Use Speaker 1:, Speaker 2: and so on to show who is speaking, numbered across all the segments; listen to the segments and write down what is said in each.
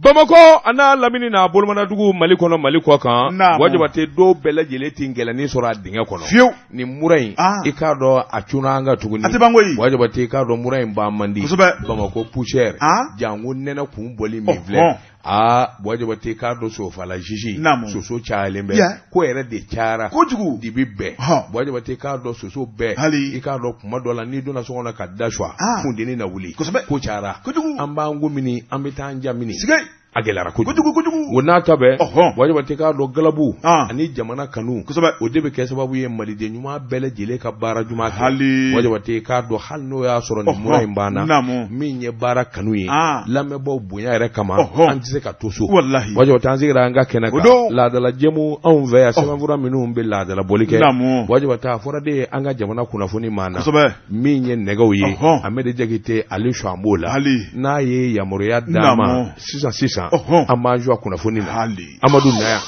Speaker 1: Bamakɔ a n'a lamini n'a bolomanadugu Mali kɔnɔ Mali kɔ kan,
Speaker 2: naamu,
Speaker 1: Buwa Jabate dɔw bɛɛ lajɛlen tɛ gɛlɛnni sɔrɔ a dingɛ kɔnɔ,
Speaker 2: fiyewu,
Speaker 1: nin mura in,
Speaker 2: ah,
Speaker 1: i k'a dɔn a cunna an kan tuguni,
Speaker 2: a tɛ ban koyi,
Speaker 1: Buwa Jabate i k'a dɔn mura in ban man di,
Speaker 2: kosɛbɛ,
Speaker 1: Bamakɔ poussière,
Speaker 2: ah,
Speaker 1: janko nɛnɛ kun bɔli min filɛ, aa Buwa Jabate i k'a dɔn sofala zizi,
Speaker 2: naamu,
Speaker 1: soso cayalen bɛ,
Speaker 2: yeah,
Speaker 1: ko yɛrɛ de cayara,
Speaker 2: kojugu,
Speaker 1: dibi bɛɛ, Buwa Jabate i k'a dɔn soso bɛɛ,
Speaker 2: hali,
Speaker 1: i k'a dɔn kuma dɔ la n'i donna so kɔnɔ ka da suwa,
Speaker 2: ah,
Speaker 1: funteni na wuli,
Speaker 2: kosɛbɛ,
Speaker 1: ko cayara,
Speaker 2: kojugu,
Speaker 1: an b'an ko mini an bɛ taa an ja mini,
Speaker 2: sigei,
Speaker 1: a gɛlɛyara kojugu
Speaker 2: kojugu kojugu,
Speaker 1: o n'a ta bɛɛ,
Speaker 2: ɔhɔn,
Speaker 1: Buwa Jabate k'a dɔn galabu
Speaker 2: ah,
Speaker 1: ani jamana kanu,
Speaker 2: kosɛbɛ,
Speaker 1: o de bɛ kɛ sababu ye maliden ɲuman bɛɛ lajɛlen ka baara ɲuman kɛ,
Speaker 2: hali,
Speaker 1: Buwa Jabate k'a dɔn hali n'o y'a sɔrɔ nin mura in banna,
Speaker 2: naamu,
Speaker 1: min ye baara kanu ye,
Speaker 2: ah,
Speaker 1: lamɛnbaaw bonya yɛrɛ kama,
Speaker 2: ɔhɔn,
Speaker 1: an tɛ se ka to so,
Speaker 2: walahi,
Speaker 1: Buwa Jabate an sigira an ka kɛnɛ
Speaker 2: o
Speaker 1: kan,
Speaker 2: don,
Speaker 1: laadala jɛmu anw fɛ yan sɛbɛnfura minnu bɛ laadala bɔli kɛ,
Speaker 2: naamu,
Speaker 1: Buwa Jabate a fɔra de an ka jamana kunnafoni maa na,
Speaker 2: kosɛbɛ,
Speaker 1: min ye nɛgɛw ye,
Speaker 2: ɔhɔn,
Speaker 1: Amedi Jakite ale sɔn b'o la,
Speaker 2: hali,
Speaker 1: n'a ye yamaruya d'an ma
Speaker 2: naamu,
Speaker 1: sisan sisan,
Speaker 2: ɔhɔn,
Speaker 1: an b'an jɔ kunnafoni na,
Speaker 2: hali,
Speaker 1: Amadu na yan.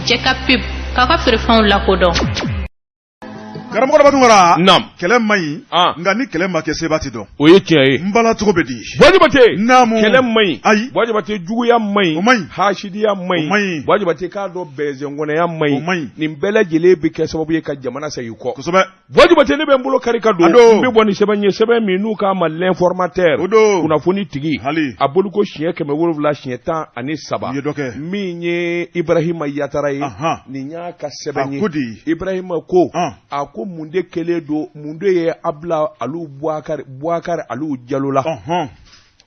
Speaker 3: Jɛ ka pub k'aw ka feerefɛnw lakodɔn.
Speaker 2: Karamɔgɔ Daba Tunkara,
Speaker 1: Naam.
Speaker 2: Kɛlɛ man ɲi,
Speaker 1: Ah.
Speaker 2: nka ni kɛlɛ ma kɛ seba tɛ dɔn.
Speaker 1: O ye tiɲɛ ye.
Speaker 2: N bala cogo bɛ di?
Speaker 1: Buwa Jabate.
Speaker 2: Naamu.
Speaker 1: Kɛlɛ man ɲi.
Speaker 2: Ayi.
Speaker 1: Buwa Jabate juguya man ɲi.
Speaker 2: O man ɲi.
Speaker 1: Hasidiya man ɲi.
Speaker 2: O man ɲi.
Speaker 1: Buwa Jabate k'a dɔn bɛnzɛnkɔnɔya man ɲi.
Speaker 2: O man ɲi.
Speaker 1: Nin bɛɛ lajɛlen bɛ kɛ sababu ye ka jamana segin kɔ.
Speaker 2: Kosɛbɛ.
Speaker 1: Buwa Jabate ne bɛ n bolo kari ka don.
Speaker 2: A don.
Speaker 1: N bɛ bɔ ni sɛbɛn ye sɛbɛn min n'u k'a ma l'informateur.
Speaker 2: O don.
Speaker 1: Kunnafoni tigi.
Speaker 2: Hali.
Speaker 1: A boliko siɲɛ 773.
Speaker 2: U ye dɔ kɛ.
Speaker 1: Min ye Ibrahima Yatara ye.
Speaker 2: Ahan.
Speaker 1: Nin y'a ka sɛbɛn ye.
Speaker 2: A ko di?
Speaker 1: Ibrahima ko.
Speaker 2: An.
Speaker 1: A ko mun de kɛlen don mun de ye a bila Alu Bubakari Bubakari Alu Jalo la.
Speaker 2: Ɔnhɔn.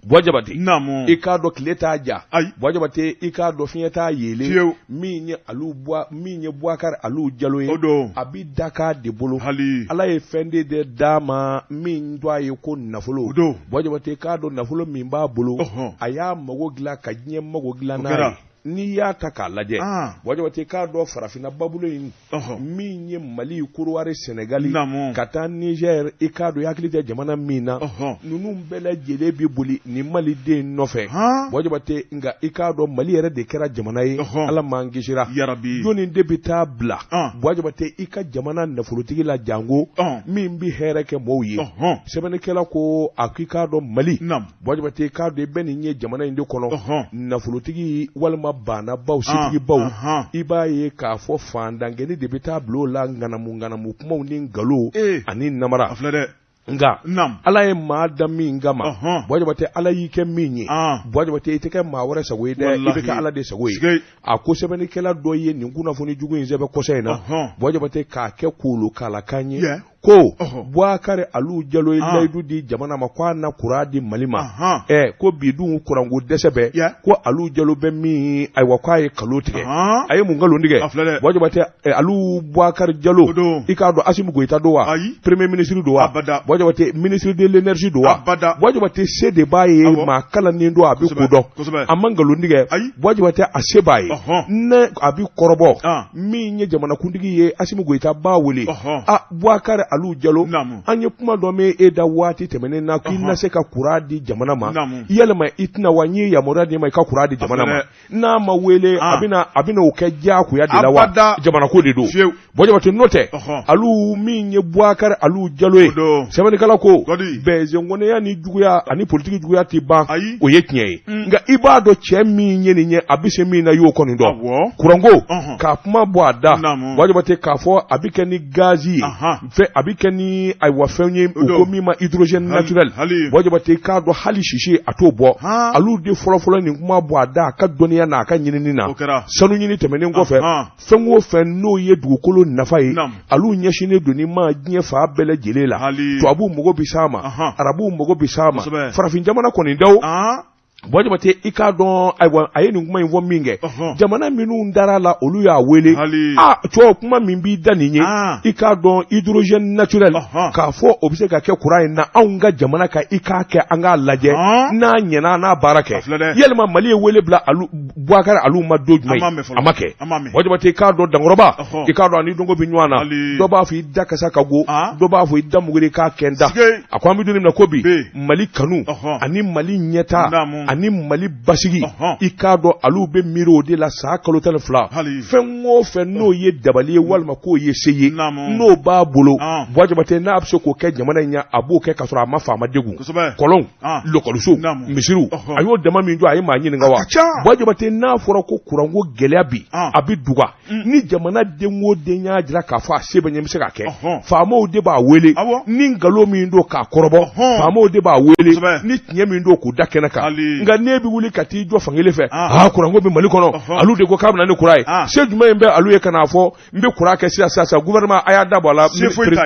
Speaker 1: Buwa Jabate.
Speaker 2: Naamu.
Speaker 1: I k'a dɔn tile t'a ja.
Speaker 2: Ayi.
Speaker 1: Buwa Jabate i k'a dɔn fiɲɛ t'a yeelen.
Speaker 2: Fiyewu.
Speaker 1: Min ye Alu Buwa min ye Bubakari Alu Jalo ye.
Speaker 2: O don.
Speaker 1: A bi daka de bolo.
Speaker 2: Hali.
Speaker 1: Ala ye fɛn de d'a ma min tɔgɔ ye ko nafolo.
Speaker 2: O don.
Speaker 1: Buwa Jabate k'a dɔn nafolo min b'a bolo.
Speaker 2: Ɔhɔn.
Speaker 1: A y'a mago dilan ka diɲɛ mago dilan
Speaker 2: O
Speaker 1: n'a
Speaker 2: kɛra.
Speaker 1: ye. N'i y'a ta k'a lajɛ.
Speaker 2: Ah.
Speaker 1: Buwa Jabate k'a dɔn farafinna babolo in.
Speaker 2: Ɔhɔn.
Speaker 1: Min ye Mali Korowari Sɛnɛgali.
Speaker 2: Naamu.
Speaker 1: Ka taa Nizɛri i k'a dɔn i hakili tɛ jamana min na.
Speaker 2: Ɔhɔn.
Speaker 1: Ninnu bɛɛ lajɛlen bɛ boli nin Maliden nɔfɛ.
Speaker 2: Han.
Speaker 1: Buwa Jabate nka i k'a dɔn Mali yɛrɛ de kɛra jamana ye.
Speaker 2: Ɔhɔn.
Speaker 1: Ala m'an kisira.
Speaker 2: Yarabi.
Speaker 1: Jɔnni de bɛ taa bila.
Speaker 2: An.
Speaker 1: Buwa Jabate i ka jamana nafolotigi la janko.
Speaker 2: Ɔn.
Speaker 1: Min bɛ hɛrɛ kɛ mɔgɔw ye.
Speaker 2: Ɔhɔn.
Speaker 1: Sɛbɛnnikɛla ko a k'i k'a dɔn Mali.
Speaker 2: Naamu.
Speaker 1: Buwa Jabate i k'a dɔn i bɛ nin ye jamana in de kɔnɔ.
Speaker 2: Ɔhɔn.
Speaker 1: Nafolotigi walima baanabaw setigibaw.
Speaker 2: Anhan.
Speaker 1: I b'a ye k'a fɔ fantankɛni de bɛ taa bila o la ŋanamu ŋanamu kumaw ni nkalon.
Speaker 2: Ee.
Speaker 1: Ani namara.
Speaker 2: A filɛ dɛ.
Speaker 1: Nka.
Speaker 2: Naamu.
Speaker 1: Ala ye maa da min kama.
Speaker 2: Ɔhɔn.
Speaker 1: Buwa Jabate Ala y'i kɛ min ye.
Speaker 2: An.
Speaker 1: Buwa Jabate i tɛ kɛ maa wɛrɛ sago ye dɛ. I bɛ
Speaker 2: Walahi.
Speaker 1: kɛ Ala de sago ye.
Speaker 2: Sigei.
Speaker 1: A ko sɛbɛnnikɛla dɔ ye nin kunnafoni jugu in sɛbɛn kɔsa in na.
Speaker 2: Ɔhɔn.
Speaker 1: Buwa Jabate k'a kɛ kolokalankan ye.
Speaker 2: Yeah.
Speaker 1: Ko
Speaker 2: Ɔhɔ.
Speaker 1: Bubakari Alu Jalo ye
Speaker 2: Ah.
Speaker 1: layidu di jamana ma ko a na kuran di Mali ma.
Speaker 2: Ahan.
Speaker 1: Ɛ ko bi dun kuranko dɛsɛ bɛ.
Speaker 2: Yeah.
Speaker 1: Ko Alu Jalo bɛ min ayiwa k'a ye nkalon tigɛ.
Speaker 2: Ahan.
Speaker 1: A ye mun nkalon tigɛ?
Speaker 2: A filɛ dɛ.
Speaker 1: Buwa Jabate ɛ, Alu Bubakari Jalo.
Speaker 2: O don.
Speaker 1: I k'a dɔn Asimi Goyita don wa?
Speaker 2: Ayi.
Speaker 1: Premier ministre don wa?
Speaker 2: Abada.
Speaker 1: Buwa Jabate ministre de l'énergie don wa?
Speaker 2: Abada.
Speaker 1: Buwa Jabate se de b'a ye
Speaker 2: Awɔ.
Speaker 1: maa kalannen don a bɛ
Speaker 2: Kosɛbɛ,
Speaker 1: ko dɔn.
Speaker 2: kosɛbɛ.
Speaker 1: A ma nkalon tigɛ.
Speaker 2: Ayi.
Speaker 1: Buwa Jabate a se b'a ye.
Speaker 2: Ɔhɔn.
Speaker 1: Ne a bɛ kɔrɔbɔ.
Speaker 2: Ah.
Speaker 1: Min ye jamanakuntigi ye Asimi Goyita b'a wele.
Speaker 2: Ɔhɔn.
Speaker 1: A Bubakari Alu Jalo.
Speaker 2: Naamu.
Speaker 1: An ye kuma dɔ mɛn e da waati tɛmɛnen na k'i
Speaker 2: Ɔhɔn.
Speaker 1: na se ka kuran di jamana ma.
Speaker 2: Naamu.
Speaker 1: Yalima i tɛna wa n ye yamaruya d'i ma i ka kuran di jamana ma.
Speaker 2: filɛ dɛ.
Speaker 1: N'a ma wele
Speaker 2: Ah.
Speaker 1: a bɛna a bɛna o kɛ diyagoya de la wa
Speaker 2: Abada.
Speaker 1: jamana ko de don.
Speaker 2: Fiyewu.
Speaker 1: Buwa Jabate n'o tɛ.
Speaker 2: Ɔhɔn.
Speaker 1: Alu min ye Bubakari Alu Jalo ye.
Speaker 2: O don.
Speaker 1: Sɛbɛnnikɛla ko.
Speaker 2: Gɔdi.
Speaker 1: Bɛnzɛnkɔnɔya ni juguya ani politiki juguya tɛ ban.
Speaker 2: Ayi.
Speaker 1: O ye tiɲɛ ye. Nka i b'a dɔn cɛ min ye nin ye a bɛ se min na i y'o kɔni dɔn.
Speaker 2: Awɔ.
Speaker 1: Kuranko.
Speaker 2: Ɔhɔn.
Speaker 1: K'a kuma bɔ a da.
Speaker 2: Naamu.
Speaker 1: Buwa Jabate k'a fɔ a bɛ kɛ ni gazi ye.
Speaker 2: Ahan.
Speaker 1: Fɛn a bɛ kɛ ni ayiwa fɛn ye
Speaker 2: O
Speaker 1: u
Speaker 2: don.
Speaker 1: ko min ma hydrogène
Speaker 2: Hali-
Speaker 1: naturel.
Speaker 2: hali.
Speaker 1: Buwa Jabate k'a dɔn hali sisi a t'o bɔ.
Speaker 2: Han.
Speaker 1: Alu de fɔlɔfɔlɔ nin kuma bɔ a da a ka dɔnniya n'a ka ɲinini na.
Speaker 2: O kɛra.
Speaker 1: Sanu ɲini tɛmɛnen kɔfɛ.
Speaker 2: Ahan.
Speaker 1: Fɛn o fɛn n'o ye dugukolo nafa ye.
Speaker 2: Naamu.
Speaker 1: Alu ɲɛsinnen don nin ma diɲɛ fan bɛɛ lajɛlen la.
Speaker 2: Hali.
Speaker 1: Tubabuw mago bɛ s'a ma.
Speaker 2: Ahan.
Speaker 1: Arabuw mago bɛ s'a ma.
Speaker 2: Kosɛbɛ.
Speaker 1: Farafin jamana kɔni daw.
Speaker 2: An.
Speaker 1: Buwa Jabate i k'a dɔn ayiwa a ye nin kuma in fɔ min kɛ
Speaker 2: Ɔhɔn.
Speaker 1: jamana minnu dara la olu y'a wele
Speaker 2: Hali.
Speaker 1: aa cɛw kuma min b'i da nin ye
Speaker 2: Ah.
Speaker 1: i k'a dɔn hydrogène naturel
Speaker 2: Ɔhɔn.
Speaker 1: k'a fɔ o bɛ se ka kɛ kuran ye na anw ka jamana kan i k'a kɛ an k'a lajɛ
Speaker 2: Ɔn.
Speaker 1: n'a ɲɛna an n'a baara kɛ
Speaker 2: A filɛ dɛ.
Speaker 1: yalima Mali ye wele bila alu Bubakari Alu ma don jumɛn
Speaker 2: An m'a mɛn fɔlɔ.
Speaker 1: a ma kɛ
Speaker 2: An m'a mɛn.
Speaker 1: Buwa Jabate i k'a dɔn dankɔrɔba
Speaker 2: Ɔhɔn.
Speaker 1: i k'a dɔn ani dɔnko bɛ ɲɔgɔn na
Speaker 2: Hali.
Speaker 1: dɔ b'a fɔ i da kasa ka go
Speaker 2: Ah.
Speaker 1: dɔ b'a fɔ i da muguri k'a kɛ n da
Speaker 2: Sigei.
Speaker 1: a ko an bɛ don min na ko bi
Speaker 2: Be.
Speaker 1: Mali kanu
Speaker 2: Ɔhɔn.
Speaker 1: ani Mali ɲɛtaa
Speaker 2: Naamu.
Speaker 1: ani Ani Mali basigi, i k'a dɔn alu bɛ miiri o de la san kalo 12. Fɛn o fɛn n'o ye dabali ye walima k'o ye se ye, n'o b'a bolo, Buwa Jabate, n'a bɛ se k'o kɛ jamana in ye, a b'o kɛ ka sɔrɔ a ma faama degun. Kɔlɔnw, lɔkɔlisow, misiriw, a y'o dama min jɔ, a ye maa ɲininka wa? Buwa Jabate, n'a fɔra ko kuranko gɛlɛya bi a bɛ duga, ni jamana den o den y'a jira k'a fɔ a se bɛ n ye, n bɛ se k'a kɛ, faamaw de b'a wele ni nkalon min don k'a kɔrɔbɔ, faamaw de b'a wele ni tiɲɛ min don k'u da kɛnɛ kan. Nka n'e bɛ wuli ka t'i jɔ fankelen fɛ, aa, kuranko bɛ Mali kɔnɔ, alu de ko k'a bɛ na ni kuran ye, se jumɛn in bɛ alu ye ka n'a fɔ n bɛ kuran kɛ sisan sisan? Gouvernement a y'a da bɔ a la,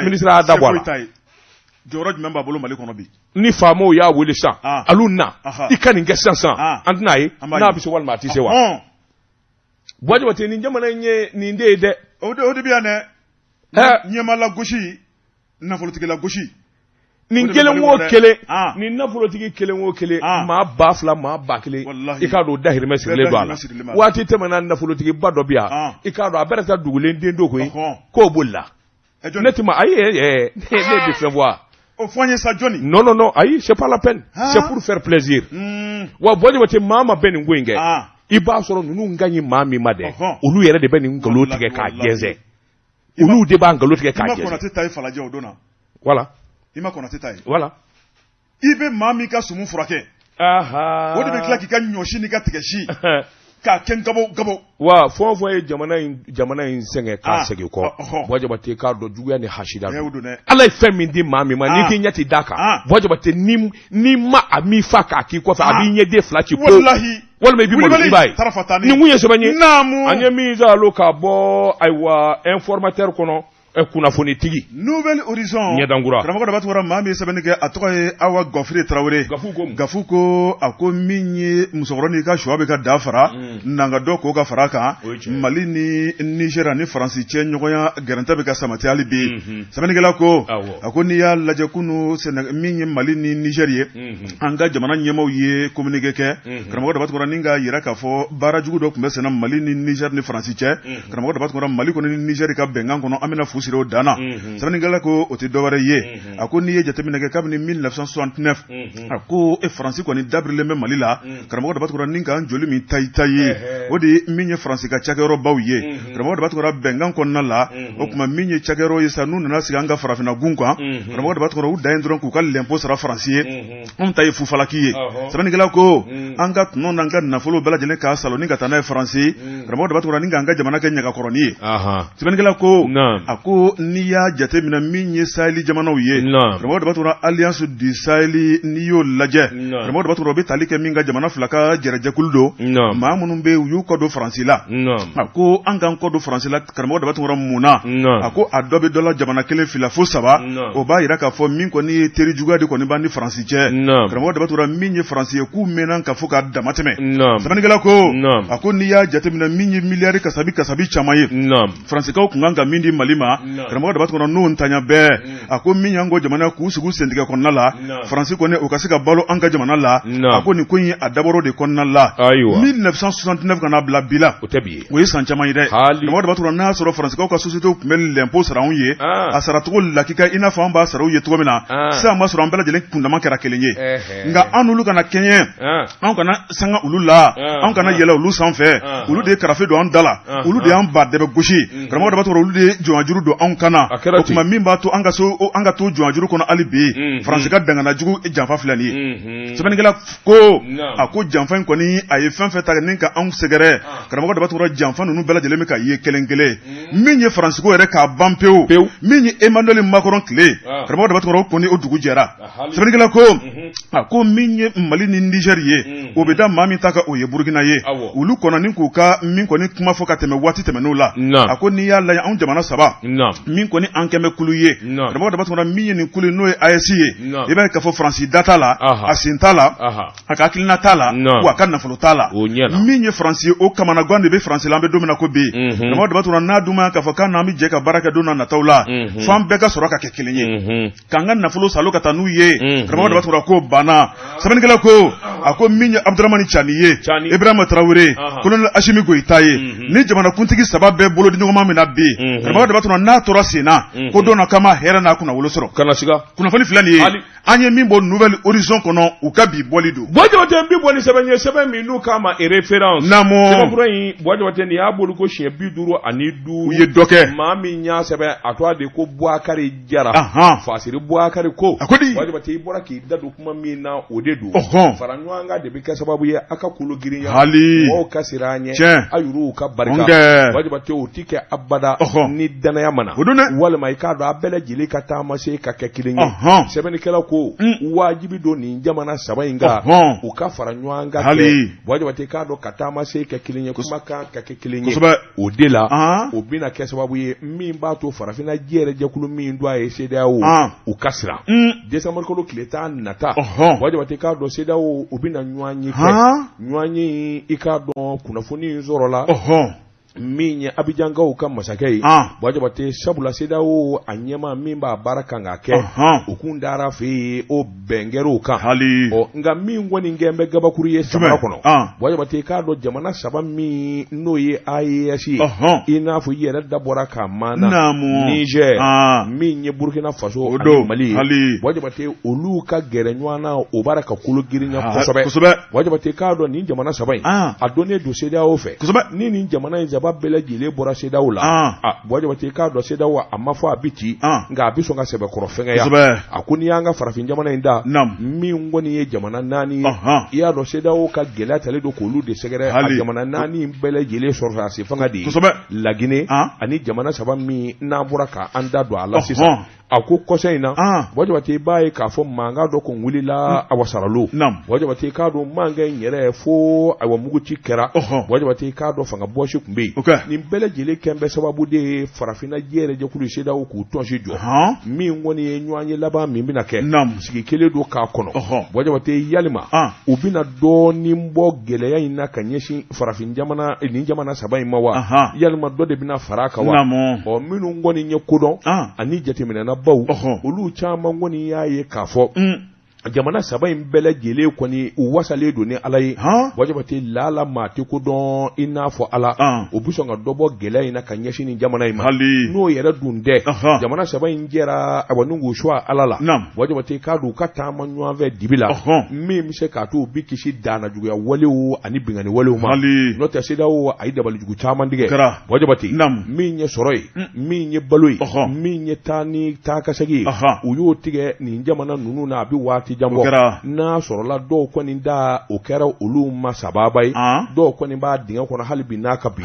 Speaker 1: ministre y'a da bɔ a la.
Speaker 2: Jɔyɔrɔ jumɛn b'a bolo Mali kɔnɔ bi?
Speaker 1: Ni faamaw y'a wele sisan, alu na, i ka nin kɛ sisan sisan, an tɛn'a ye n'a bɛ se walima a tɛ se wa? Buwa Jabate, nin jamana in ye nin de ye dɛ.
Speaker 2: O de bɛ yan dɛ. Ɲɛmaa lagosi, nafolotigi lagosi.
Speaker 1: Nin kelen o kelen, nin nafolotigi kelen o kelen, maa 2000, maa 1000, i k'a dɔn dahirimɛ sirilen don a la. Waati tɛmɛna, nafolotigiba dɔ bɛ yan, i k'a dɔn a bɛrɛ taa dugulen den dɔ koyi, k'o bolila. Ne ti ma, ayi, ne bɛ fɛn fɔ wa?
Speaker 2: O fɔ n ye sa, jɔni?
Speaker 1: Non, non, non, ayi, c'est pas la peine, c'est pour faire plaisir. Wa Buwa Jabate, maa ma bɛ nin ko in kɛ, i b'a sɔrɔ ninnu ka ɲi maa min ma dɛ, olu yɛrɛ de bɛ nin nkalon tigɛ k'a jɛnsɛn, olu de b'a nkalon tigɛ k'a jɛnsɛn.
Speaker 2: I ma Konate ta ye Falajɛ o don na.
Speaker 1: Voilà.
Speaker 2: I ma Konate ta ye.
Speaker 1: Voilà.
Speaker 2: I bɛ maa min ka sumu furakɛ, o de bɛ tila k'i ka ɲɔsi n'i ka tigɛsi k'a kɛ gabo gabo.
Speaker 1: Wa fɛn o fɛn ye jamana in sɛgɛn k'a segin kɔ, Buwa Jabate, k'a dɔn juguya ni hasida don. Ala ye fɛn min di maa min ma, n'i k'i ɲɛ ti d'a kan, Buwa Jabate, ni ma a m'i fa k'a k'i kɔfɛ, a b'i ɲɛden fila ci po, walima i bɛ malo, i b'a ye. Nin kun ye sɛbɛn ye an ye min salo ka bɔ, ayiwa, Informateur kɔnɔ, kunnafonitigi.
Speaker 2: Nouvel Horizon.
Speaker 1: Ɲɛdankura.
Speaker 2: Karamɔgɔ Daba Tunkara, maa min ye sɛbɛnni kɛ, a tɔgɔ ye Awa Gɔfiri Tarawele.
Speaker 1: Gafu ko.
Speaker 2: Gafu ko, a ko min ye musokɔrɔnin ka suwa bɛ ka da fara, nanga dɔ k'o ka fara a kan. Mali ni Niger ani Faransi cɛ ɲɔgɔnya gɛrɛntɛ bɛ ka sabati hali bi. Sɛbɛnnikɛla ko, a ko n'i y'a lajɛ kunu, min ye Mali ni Niger ye, an ka jamana ɲɛmaaw ye communiqué kɛ, karamɔgɔ Daba Tunkara, ni k'a jira k'a fɔ baara jugu dɔ tun bɛ senna Mali ni Niger ni Faransi cɛ. Karamɔgɔ Daba Tunkara, Mali kɔni ni Niger ka bɛnkan kɔnɔ, an bɛna fu siri o dan na. Sɛbɛnnikɛla ko o tɛ dɔwɛrɛ ye, a ko n'i ye jateminɛ kɛ kabini 1969, a ko e Faransi kɔni dabirilen bɛ Mali la, karamɔgɔ Daba Tunkara, ni k'an joli min tayi tayi ye, o de ye min ye Faransi ka cakɛyɔrɔbaw ye. Karamɔgɔ Daba Tunkara, bɛnkan kɔnɔna la, o tuma min ye cakɛyɔrɔ ye sa, n'u nana sigi an ka farafinna gun kan, karamɔgɔ Daba Tunkara, u dan ye dɔrɔn k'u ka lɛnpo sara Faransi ye. Anw ta ye fufalaki ye. Sɛbɛnnikɛla ko an ka tɔnɔ n'an ka nafolo bɛɛ lajɛlen k'a salon ni ka taa n'a ye Faransi, karamɔgɔ Daba Tunkara, ni k'an ka jamana kɛ ɲagakɔrɔnin ye. Sɛbɛnnikɛla ko, a ko n'i y'a jateminɛ min ye Saheli jamanaw ye, karamɔgɔ Daba Tunkara, Alliance du Sahel, n'i y'o lajɛ, karamɔgɔ Daba Tunkara, o bɛ tali kɛ min ka jamana fila ka jɛrɛjɛkulu don, maa minnu bɛ u y'u kɔ don Faransi la. A ko an k'an kɔ don Faransi la, karamɔgɔ Daba Tunkara, mun na? A ko a dɔ bɛ dɔ la, jamana kelen, fila fo saba, o b'a jira k'a fɔ min kɔni ye teri juguya de kɔni b'an ni Faransi cɛ. Karamɔgɔ Daba Tunkara, min ye Faransi ye, k'u mɛnna ka fɔ k'a dama tɛmɛ. Sɛbɛnnikɛla ko, a ko n'i y'a jateminɛ min ye miliyari kasabi kasabi caman ye, Faransikaw tun kan ka min di Mali ma, karamɔgɔ Daba Tunkara, n'o ntanya bɛɛ, a ko min y'an ko jamana k'u sigi sentigɛ kɔnɔna la, Faransi kɔni o ka se ka balo an ka jamana la. A ko nin ko in a dabɔr'o de kɔnɔna la 1969 ka n'a bila bi la,
Speaker 1: o tɛ bi ye,
Speaker 2: o ye san caman ye dɛ. Karamɔgɔ Daba Tunkara, n'a y'a sɔrɔ Faransikaw ka société tun bɛ lɛnpo sara anw ye a saracogo lakika i n'a fɔ an b'a sara u ye cogo min na sisan, b'a sɔrɔ an bɛɛ lajɛlen kundama kɛra kelen ye. Nka an n'olu kana kɛɲɛ, anw kana sanga olu la, anw kana yɛlɛ olu sanfɛ. Olu de ye karafe don an da la, olu de y'an ba dɛbɛ gosi, karamɔgɔ Daba Tunkara, olu de ye jɔnjuru don anw kan na. O tuma min b'a to an ka so, an ka to jɔnjuru kɔnɔ hali bi, Faransi ka dangana jugu janfa filɛ nin ye. Sɛbɛnnikɛla ko, a ko janfa in kɔni, a ye fɛn fɛn ta ni ka anw sɛgɛrɛ, karamɔgɔ Daba Tunkara, janfa ninnu bɛɛ lajɛlen bɛ ka ye kelen kelen. Min ye Faransi ko yɛrɛ k'a ban pewu, min ye Emmanuel Macron tile, karamɔgɔ Daba Tunkara, o kɔni o dugu jɛra. Sɛbɛnnikɛla ko, a ko min ye Mali ni Niger ye, o bɛ da maa min ta kan, o ye Burukina ye. Olu kɔnɔ ni k'u ka min kɔni kuma fɔ ka tɛmɛ waati tɛmɛnenw la. A ko n'i y'a lajɛ, anw jamana saba min kɔni an kɛmɛ kulu ye, karamɔgɔ Daba Tunkara, min ye nin kulu n'o ye AES ye, i b'a ye k'a fɔ Faransi da t'a la, a sen t'a la, a ka hakilina t'a la, wa a ka nafolo t'a la. Min ye Faransi ye, o kamanagan de bɛ Faransi la an bɛ don min na ko bi. Karamɔgɔ Daba Tunkara, n'a dun ma k'a fɔ k'an n'an bɛ jɛ ka baara kɛ don na nataw la, f'an bɛɛ ka sɔrɔ ka kɛ kelen ye, k'an ka nafolo salo ka taa n'u ye. Karamɔgɔ Daba Tunkara, ko banna. Sɛbɛnnikɛla ko, a ko min ye Abudramani Cani ye, Ibrahima Tarawele, Colonel Asimi Goyita ye, ni jamanakuntigi saba bɛɛ bolo di ɲɔgɔn ma min na bi, karamɔgɔ Daba Tunkara, n'a tora sen na ko don na kama hɛrɛ n'a kunnawolo sɔrɔ.
Speaker 1: Kana siga.
Speaker 2: Kunnafoni filɛ nin ye, an ye min bɔ Nouvel Horizon kɔnɔ, u ka bi bɔli don.
Speaker 1: Buwa Jabate, n bi bɔ ni sɛbɛn ye, sɛbɛn min n'u k'a ma Référence.
Speaker 2: Naamu.
Speaker 1: Sɛbɛnfura in, Buwa Jabate, nin y'a boli ko siɲɛ 55.
Speaker 2: U ye dɔ kɛ.
Speaker 1: Maa min y'a sɛbɛn, a tɔgɔ de ko Buwakari Jara. Fasiri Buwakari ko.
Speaker 2: A ko di?
Speaker 1: Buwa Jabate, i bɔra k'i da don kuma min na, o de don. Fara ɲɔgɔn kan de bɛ kɛ sababu ye a ka kolo girinya.
Speaker 2: Hali.
Speaker 1: Mɔgɔw ka siran an ɲɛ.
Speaker 2: Tiɲɛ.
Speaker 1: A yɛrɛw ka barika.
Speaker 2: Ɔnkɛ.
Speaker 1: Buwa Jabate, o ti kɛ abada. Ni danaya ma na.
Speaker 2: O don dɛ.
Speaker 1: Walima i k'a dɔn a bɛɛ lajɛlen ka taamasen ka kɛ kelen ye. Sɛbɛnnikɛla ko wajibi don nin jamana saba in kan, u ka fara ɲɔgɔn kan kɛ. Buwa Jabate, k'a dɔn ka taamasen kɛ kelen ye, kumakan ka kɛ kelen ye. O de la o bɛna kɛ sababu ye min b'a to farafinna jɛrɛ jɛkulu min don a ye CEDEAO, u ka siran. Décembre kalo tile 10 nata, Buwa Jabate, k'a dɔn CEDEAO, u bɛna ɲɔgɔn ye kɛ. Ɲɔgɔn ye, i k'a dɔn kunnafoni in sɔrɔla min ye Abijankaw ka masakɛ ye, Buwa Jabate, sabula CEDEAO a ɲɛmaa min b'a baara kan ka kɛ, o kun taara fɛ yen, o bɛn kɛra o kan. Ɔ nka min kɔni kɛn bɛ gabakuru ye samara kɔnɔ, Buwa Jabate, k'a dɔn jamana saba min n'o ye AES ye, i n'a fɔ i yɛrɛ da bɔra k'a maana, Niger, min ye Burkina Faso ani Mali ye, Buwa Jabate, olu ka gɛrɛ ɲɔgɔn na, o b'a ka kolo girinya kosɛbɛ. Buwa Jabate, k'a dɔn nin jamana saba in, a dɔnnen don CEDEAO fɛ. Ni nin jamana in saba bɛɛ lajɛlen bɔra CEDEAO la, Buwa Jabate, k'a dɔn CEDEAO, a ma fɔ a bɛ ci, nka a bɛ sɔn ka sɛbɛkɔrɔ fɛngɛya. A ko n'i y'an ka farafin jamana in da, min kɔni ye jamana naani ye, i y'a dɔn CEDEAO ka gɛlɛya talen don k'olu de sɛgɛrɛ. A jamana naani in bɛɛ lajɛlen sɔrɔdasi fanga de ye Laginɛ ani jamana saba min n'an bɔra k'an da don a la sisan. A ko kɔsa in na, Buwa Jabate, i b'a ye k'a fɔ mankan dɔ kun wulila awa Saralo. Buwa Jabate, k'a dɔn mankan in yɛrɛ fo awa muguci kɛra. Buwa Jabate, k'a dɔn fanga bɔsi tun bɛ yen. Nin bɛɛ lajɛlen kɛn bɛ sababu de ye farafinna jɛrɛ jɛkulu CEDEAO k'u tɔnsi jɔ. Min kɔni ye ɲɔgɔn ye laban min bɛna kɛ, sigi kelen don k'a kɔnɔ. Buwa Jabate, yalima u bɛna dɔɔnin bɔ gɛlɛya in na ka ɲɛsin farafin jamana nin jamana saba in ma wa, yalima dɔ de bɛna fara a kan wa? Ɔ minnu kɔni ye kodɔn ani jateminɛnabaw, olu caman kɔni y'a ye k'a fɔ jamana saba in bɛɛ lajɛlen kɔni u wasalen don ni Ala ye. Buwa Jabate, laala maa tɛ ko dɔn i n'a fɔ Ala, o bɛ sɔn ka dɔ bɔ gɛlɛya in na ka ɲɛsin nin jamana in ma. N'o yɛrɛ dun tɛ, jamana saba in jɛra awa ni k'u suwa Ala la. Buwa Jabate, k'a dɔn u ka taama ɲɔgɔn fɛ dibi la, min bɛ se k'a to u bɛ kisi danna juguya walew ani binkanni walew ma. N'o tɛ, CEDEAO a ye dabalijugu caman tigɛ. Buwa Jabate, min ye sɔrɔ ye, min ye balo ye, min ye taa ni taa ka segin ye, u y'o tigɛ nin jamana ninnu na a bɛ waati jan bɔ. N'a sɔrɔla dɔw kɔni da o kɛra olu ma sababa ye, dɔw kɔni b'a dingɛ kɔnɔ hali bi n'a ka bi.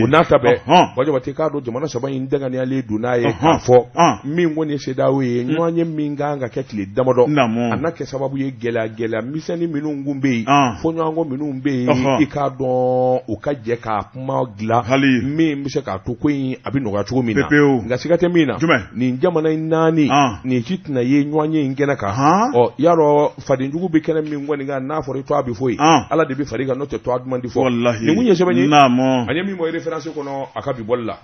Speaker 1: O n'a ta bɛɛ, Buwa Jabate, k'a dɔn jamana saba in danganiyalen don n'a ye k'a fɔ min kɔni ye CEDEAO ye, ɲɔgɔn ye min kan ka kɛ tile damadɔ, a na kɛ sababu ye gɛlɛya gɛlɛya misɛnnin minnu kun bɛ yen, fɔɲɔgɔnkɔ minnu bɛ yen, i k'a dɔn u ka jɛ k'a kuma dilan min bɛ se k'a to ko in a bɛ nɔgɔya cogo min na. Nka siga tɛ min na, nin jamana in naani nin si tɛna ye ɲɔgɔn ye in kɛnɛ kan. Ɔ y'a dɔn fadenjugu bɛ kɛnɛ min kɔni kan, n'a fɔra i tɔgɔ bɛ fɔ yen, Ala de bɛ far'i kan, n'o tɛ tɔgɔ duman tɛ fɔ. Nin kun ye sɛbɛn ye an ye min bɔ Référence kɔnɔ a ka bi bɔli la.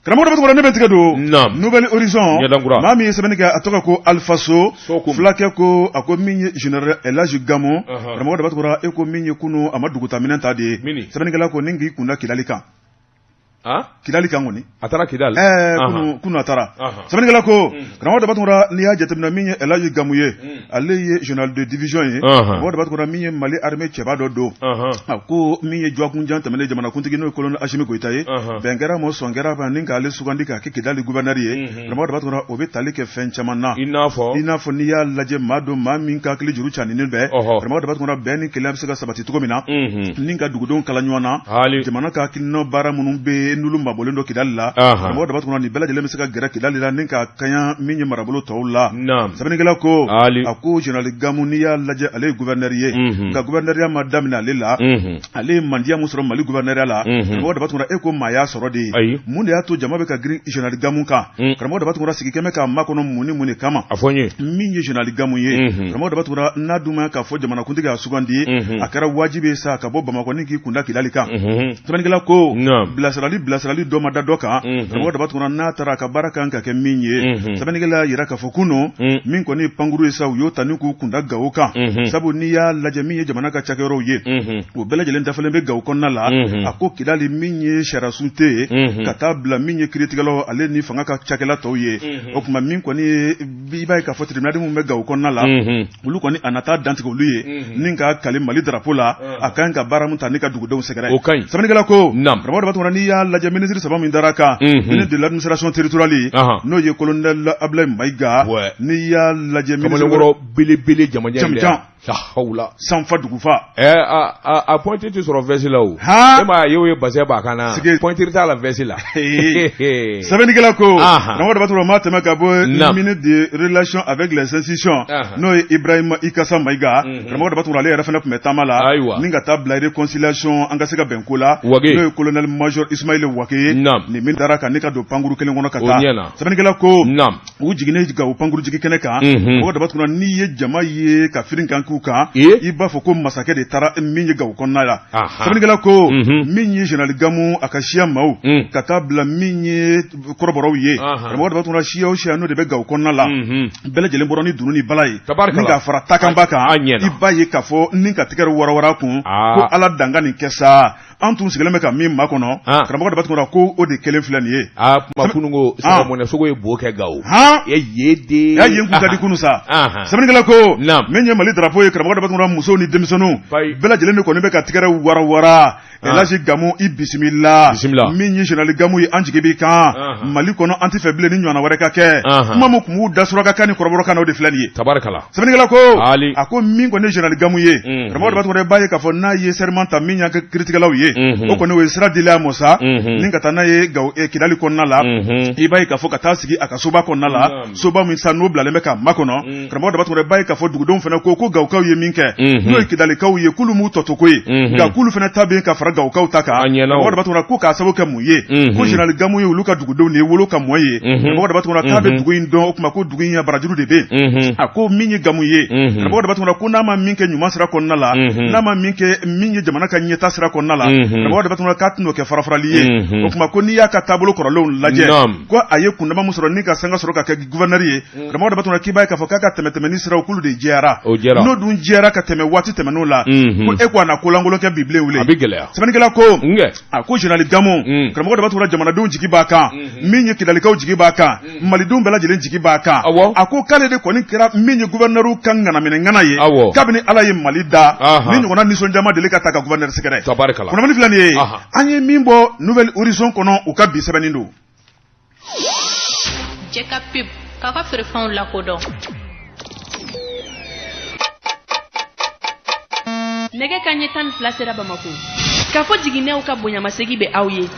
Speaker 2: Karamɔgɔ Dabatukura, ne bɛ tigɛ don Nouvel Horizon, maa min ye sɛbɛnni kɛ, a tɔgɔ ko Alpha So, fulakɛ ko a ko min ye général Elhaji Gamu. Karamɔgɔ Dabatukura, e ko min ye kunun a ma dugutaminɛn ta de ye. Sɛbɛnnikɛla ko ni k'i kunda Kidali kan. Kidali kan kɔni.
Speaker 1: A taara Kidali.
Speaker 2: Ɛɛ kunun a taara. Sɛbɛnnikɛla ko karamɔgɔ Dabatukura, n'i y'a jateminɛ min ye Elhaji Gamu ye, ale ye général de division ye. Karamɔgɔ Dabatukura, min ye Mali armée cɛba dɔ don, a ko min ye dɔgɔkunjan tɛmɛnen jamanakuntigi n'o ye colonel Asimi Goyita ye, bɛn kɛra ma, sɔn kɛra ma ni k'ale sugandi k'a kɛ Kidali gouverneur ye. Karamɔgɔ Dabatukura, o bɛ tali kɛ fɛn caman na,
Speaker 1: i n'a
Speaker 2: fɔ n'i y'a lajɛ maa don maa min ka hakili juru caninen bɛɛ. Karamɔgɔ Dabatukura, bɛn ni kelenya bɛ se ka sabati cogo min na ni ka dugudenw kala ɲɔgɔn na, jamana ka hakilina baara minnu bɛ yen n'olu mabɔlen don Kidali la, karamɔgɔ Dabatukura, nin bɛɛ lajɛlen bɛ se ka gɛrɛ Kidali la ni ka kaɲa min ye marabolo tɔw la. Sɛbɛnnikɛla ko a ko général Gamu, n'i y'a lajɛ ale ye gouverneur ye, nka gouverneurya ma daminɛ ale la. Ale ye mandiya min sɔrɔ Mali gouverneurya la, karamɔgɔ Dabatukura, e ko maa y'a sɔrɔ de ye. Mun de y'a to jama bɛ ka girin général Gamu kan? Karamɔgɔ Dabatukura, sigi kɛmɛ k'a makɔnɔ mun ni mun de kama?
Speaker 1: A fɔ n ye.
Speaker 2: Min ye général Gamu ye, karamɔgɔ Dabatukura, n'a dun ma k'a fɔ jamanakuntigi y'a sugandi, a kɛra wajibi ye sa ka bɔ Bamakɔ ni k'i kunda Kidali kan. Sɛbɛnnikɛla ko bilasirali ni bilasirali dɔ ma da dɔ kan, karamɔgɔ Daba Tunkara, n'a taara a ka baara kan ka kɛ min ye, sɛbɛnnikɛla y'a jira k'a fɔ kunun min kɔni ye pankuru ye sa, u y'o ta ni k'u kunda Gawo kan, sabu n'i y'a lajɛ min ye jamana ka cakɛyɔrɔw ye, o bɛɛ lajɛlen dafalen bɛ Gawo kɔnɔna la. A ko Kidali min ye sariyasun tɛ yen, ka taa bila min ye kiiritigɛlaw ale ni fanga ka cakɛla tɔw ye. O tuma min kɔni ye, i b'a ye k'a fɔ tribunal min bɛ Gawo kɔnɔna la, olu kɔni a na taa dantigɛ olu ye ni k'a kali Mali drapeau la, a kan ka baara min ta ni ka dugudenw sɛgɛrɛ.
Speaker 1: O ka ɲi.
Speaker 2: Sɛbɛnnikɛla ko, karamɔgɔ Daba Tunkara, n'i y'a lajɛ minisiri saba min dara kan, ministre de l'administration territoriale, n'o ye colonel Abdoulaye Mayiga, n'i y'a lajɛ
Speaker 1: kamalenkɔrɔ belebele
Speaker 2: jamajan
Speaker 1: hawula
Speaker 2: sanfa dugufa.
Speaker 1: A pointure tɛ sɔrɔ veste la o. E m'a ye o ye bazin b'a kan na, pointure t'a la veste la.
Speaker 2: Sɛbɛnnikɛla ko, karamɔgɔ Daba Tunkara, ma tɛmɛ ka bɔ ministre de relation avec les institutions, n'o ye Ibrahima Ikasa Mayiga, karamɔgɔ Daba Tunkara, ale yɛrɛ fana tun bɛ taama la ni ka taa bila réconciliation, an ka se ka bɛn ko la, n'o ye colonel major Ismaël Wake ye. Nin min dara kan ni ka don pankuru kelen kɔnɔ ka taa, sɛbɛnnikɛla ko, u jiginnen Gawo pankuru jigin kɛnɛ kan, karamɔgɔ Daba Tunkara, n'i ye jama ye ka firin kan k'u kan, i b'a fɔ ko masakɛ de taara min ye Gawo kɔnɔna la. Sɛbɛnnikɛla ko, min ye général Gamu a ka siya maaw, ka taa bila min ye kɔrɔbɔrɔw ye, karamɔgɔ Daba Tunkara, siya o siya n'o de bɛ Gawo kɔnɔna la, bɛɛ lajɛlen bɔra ni dunun ni bala ye ni k'a fara takanba kan. I b'a ye k'a fɔ ni ka tigɛrɛ warawara kun ko Ala danga nin kɛ sa, an tun sigilen bɛ ka min makɔnɔ, karamɔgɔ Daba Tunkara, ko o de kelen filɛ nin ye.
Speaker 1: Aa, kuma kununko mɔnɛ sogo ye bo kɛ Gawo e ye
Speaker 2: de y'a yen kun ka di kunun sa. Sɛbɛnnikɛla ko, min ye Mali drapeau ye, karamɔgɔ Daba Tunkara, musow ni denmisɛnninw bɛɛ lajɛlen de kɔni bɛ ka tigɛrɛ warawara. Elhaji Gamu, i bisimila. Min ye général Gamu ye, an jigi b'i kan Mali kɔnɔ, an tɛ fɛ bilen ni ɲɔgɔnna wɛrɛ ka kɛ. Kuma min tun b'u da surakakan ni kɔrɔbɔrɔkan na, o de filɛ nin ye. Sɛbɛnnikɛla ko, a ko min kɔni ye général Gamu ye, karamɔgɔ Daba Tunkara, b'a ye k'a fɔ n'a ye serment ta min y'an ka kiiritigɛlaw ye, o kɔni o ye sira dilen a ma sa ni ka taa n'a ye Kidali kɔnɔna la. I b'a ye k'a fɔ ka taa sigi a ka soba kɔnɔna la, soba min sa n'o bilalen bɛ k'a makɔnɔ. Karamɔgɔ Daba Tunkara, b'a ye k'a fɔ dugudenw fana ko Gawokaw ye min kɛ, n'o ye Kidalikaw ye, k'olu m'u tɔ to ko ye, nka k'olu fana ta bɛ ka fara Gawokaw ta kan. Karamɔgɔ Daba Tunkara ko k'a sababu kɛ mun ye? Ko général Gamu ye olu ka dugudenw de ye, wolo ka mɔ ye. Karamɔgɔ Daba Tunkara k'a bɛ dugu in dɔn, o tuma ko dugu in ya barajuru de bɛ yen. A ko min ye Gamu ye, karamɔgɔ Daba Tunkara, ko n'a ma min kɛ ɲuman sira kɔnɔna la, n'a ma min kɛ min ye jamana ka ɲɛta sira kɔnɔna la, karamɔgɔ Daba Tunkara, k'a tɛn'o kɛ farafarali ye. O tuma ko n'i y'a ka taabolo kɔrɔlenw lajɛ, ko a ye kundama min sɔrɔ ni ka sanga sɔrɔ ka kɛ gouverneur ye, karamɔgɔ Daba Tunkara, k'i b'a ye k'a fɔ k'a ka tɛmɛtɛmɛni siraw k'olu de jɛyara, n'o dun jɛyara ka tɛmɛ waati tɛmɛn'o la, ko e ko a na kolankolon kɛ bi bilen wele.
Speaker 1: A bɛ gɛlɛya.
Speaker 2: Sɛbɛnnikɛla ko, a ko général Gamu, karamɔgɔ Daba Tunkara, jamanadenw jigi b'a kan, min ye Kidalikaw jigi b'a kan, malidenw bɛɛ lajɛlen jigi b'a kan. A ko k'ale de kɔni kɛra min ye gouverneur ka ŋanaminɛ ŋana ye kabini Ala ye Mali da, ni ɲɔgɔnna nisɔndiya ma deli ka ta ka gouverneur sɛgɛrɛ. Kunnafoni filɛ nin ye, an ye min bɔ Nouvel Horizon kɔnɔ, u ka bi sɛbɛnni don.
Speaker 3: Jɛ ka pub k'a ka feerefɛnw lakodɔn.
Speaker 4: Nɛgɛ kanɲɛ 12 sera Bamakɔ. Kafo jiginɛw ka bonyamasegin bɛ aw ye.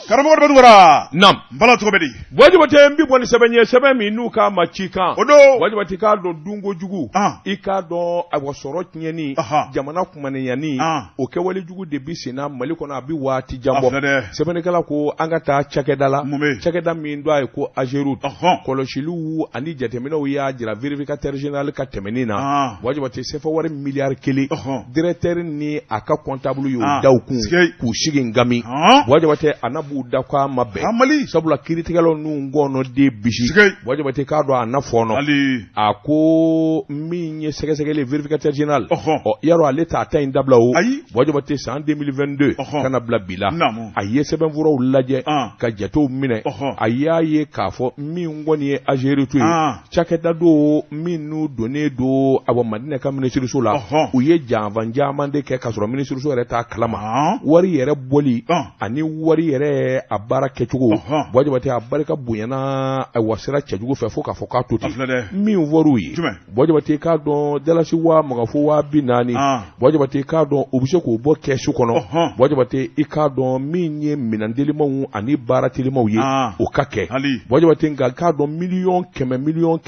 Speaker 2: Karamɔgɔ Daba Tunkara.
Speaker 1: Naam.
Speaker 2: N bala cogo bɛ di?
Speaker 1: Buwa Jabate, n bi bɔ ni sɛbɛn ye, sɛbɛn min n'u k'a ma Cikan.
Speaker 2: O don.
Speaker 1: Buwa Jabate, k'a dɔn dunko jugu. I k'a dɔn ayiwa sɔrɔ tiɲɛni. Jamana kumaniyani. O kɛwale jugu de bi senna Mali kɔnɔ a bi waati jan bɔ. Sɛbɛnnikɛla ko an ka taa cakɛda la, cakɛda min don a ye ko Ageroute. Kɔlɔsiliw ani jateminɛw y'a jira vérificateur général ka tɛmɛni na, Buwa Jabate, sefa wari miliyari kelen, directeur ni a ka comptable y'o da u kun k'u sigi ngami. Buwa Jabate, a na b'u da k'a ma bɛn, sabula kiiritigɛlaw n'u ngɔnɔ den bisi. Buwa Jabate, k'a dɔn a na fɔɔnɔ. A ko min ye sɛgɛsɛgɛli vérificateur général, ɔ yarɔ ale t'a ta in dabila o. Buwa Jabate, san 2022 ka na bila bi la, a ye sɛbɛnfuraw lajɛ ka jatew minɛ, a y'a ye k'a fɔ min kɔni ye Ageroute ye, cakɛda don min n'u donnen don awa Madinɛ ka minisiriso la, u ye janfa caman de kɛ k'a sɔrɔ minisiriso yɛrɛ t'a kalama. Wari yɛrɛ bɔli ani wari yɛrɛ a baara kɛcogo, Buwa Jabate, a barika bonyana ayiwa sira cɛjugu fɛ fo k'a fɔ k'a to ten. Min fɔr'u ye, Buwa Jabate, k'a dɔn dalasi waa mugan fo 40,000, Buwa Jabate, k'a dɔn u bɛ se k'o bɔ kɛsu kɔnɔ. Buwa Jabate, i k'a dɔn min ye minɛn telimanw ani baara telimanw ye, o ka kɛ. Buwa Jabate, nka k'a dɔn 100 miliyɔn 200 miliyɔn,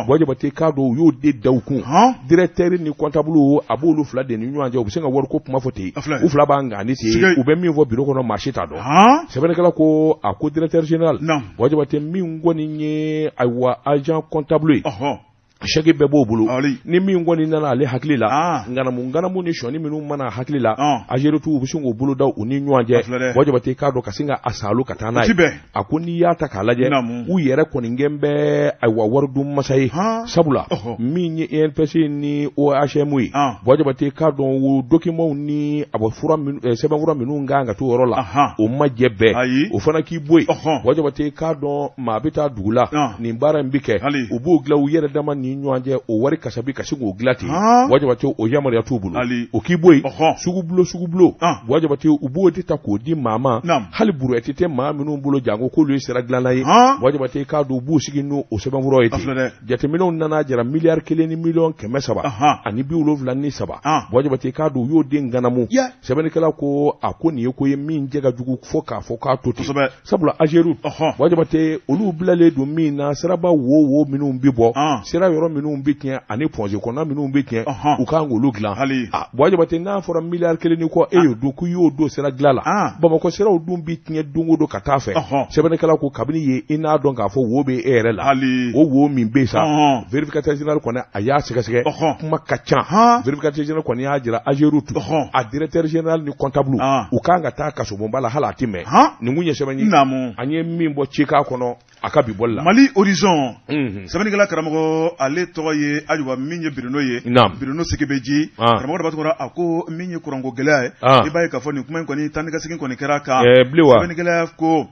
Speaker 1: Buwa Jabate, k'a dɔn u y'o de da u kun. Directeur ni comptable, a b'olu fila de ni ɲɔgɔn cɛ, u bɛ se ka wariko kuma fɔ ten, u fila b'a ngani ten, u bɛ min fɔ biro kɔnɔ maa si t'a dɔn. Sɛbɛnnikɛla ko, a ko directeur général, Buwa Jabate, min kɔni ye ayiwa agent comptable ye. Chèque bɛɛ b'o bolo ni min kɔni nana ale hakili la ŋanamu ŋanamu ni sɔni minnu mana hakili la Ageroute u bɛ sin k'o bolo da u ni ɲɔgɔn cɛ Buwa Jabate k'a dɔn ka sin ka a saalu ka taa n'a ye a ko n'i y'a ta k'a lajɛ u yɛrɛ kɔni kɛn bɛ ayiwa waridun masa ye sabula min ye INPS ni OHM ye Buwa Jabate k'a dɔn o documentw ni a bɔ sɛbɛnfura minnu kan ka t'o yɔrɔ la o ma jɛ bɛɛ o fana k'i bɔ yen Buwa Jabate k'a dɔn maa bɛ taa dugu la nin baara in bɛ kɛ u b'o dilan u yɛrɛ dama ni ɲɔgɔn cɛ o wari kasabi ka se k'o dilan ten Buwa Jabate o yamaruya t'u bolo o k'i bɔ yen sugubulon sugubulon Buwa Jabate u b'o de ta k'o di maa ma hali brouette tɛ maa minnu bolo janko k'olu ye sira dilanna ye Buwa Jabate k'a dɔn u b'u sigi n'o sɛbɛnfura ye ten jateminɛw nana jira miliyari 1 ni miliyɔn 373 Buwa Jabate k'a dɔn u y'o de ŋanamu sɛbɛnnikɛla ko a ko nin ye ko ye min jɛ ka jugu fo k'a fɔ k'a to ten sabula Ageroute Buwa Jabate olu bilalen don min na siraba wo wo minnu bɛ bɔ sira yɔrɔ minnu bɛ tiɲɛ ani Point G kɔnɔna minnu bɛ tiɲɛ u kan k'olu dilan Buwa Jabate n'a fɔra miliyari 1 ni kɔ e y'o don k'i y'o don sira dilan la Bamakɔ siraw dun bɛ tiɲɛ don o don ka taa fɛ sɛbɛnnikɛla ko kabini yen i n'a dɔn k'a fɔ wo bɛ e yɛrɛ la o wo min bɛ sa vérificateur général kɔni a y'a sɛgɛsɛgɛ kuma ka ca vérificateur général kɔni y'a jira Ageroute a directeur général ni comptable u kan ka taa kasobonba la hali a tɛ mɛn nin kun ye sɛbɛn ye an ye min bɔ cikan kɔnɔ a ka bi bɔli la
Speaker 2: Mali Horizon sɛbɛnnikɛla karamɔgɔ ale tɔgɔ ye ayiwa min ye Bruno ye Bruno Sekebeji karamɔgɔ Dabatukura a ko min ye kuranko gɛlɛya ye i b'a ye k'a fɔ nin kuma in kɔni taa ni ka segin kɔni kɛra a kan sɛbɛnnikɛla ko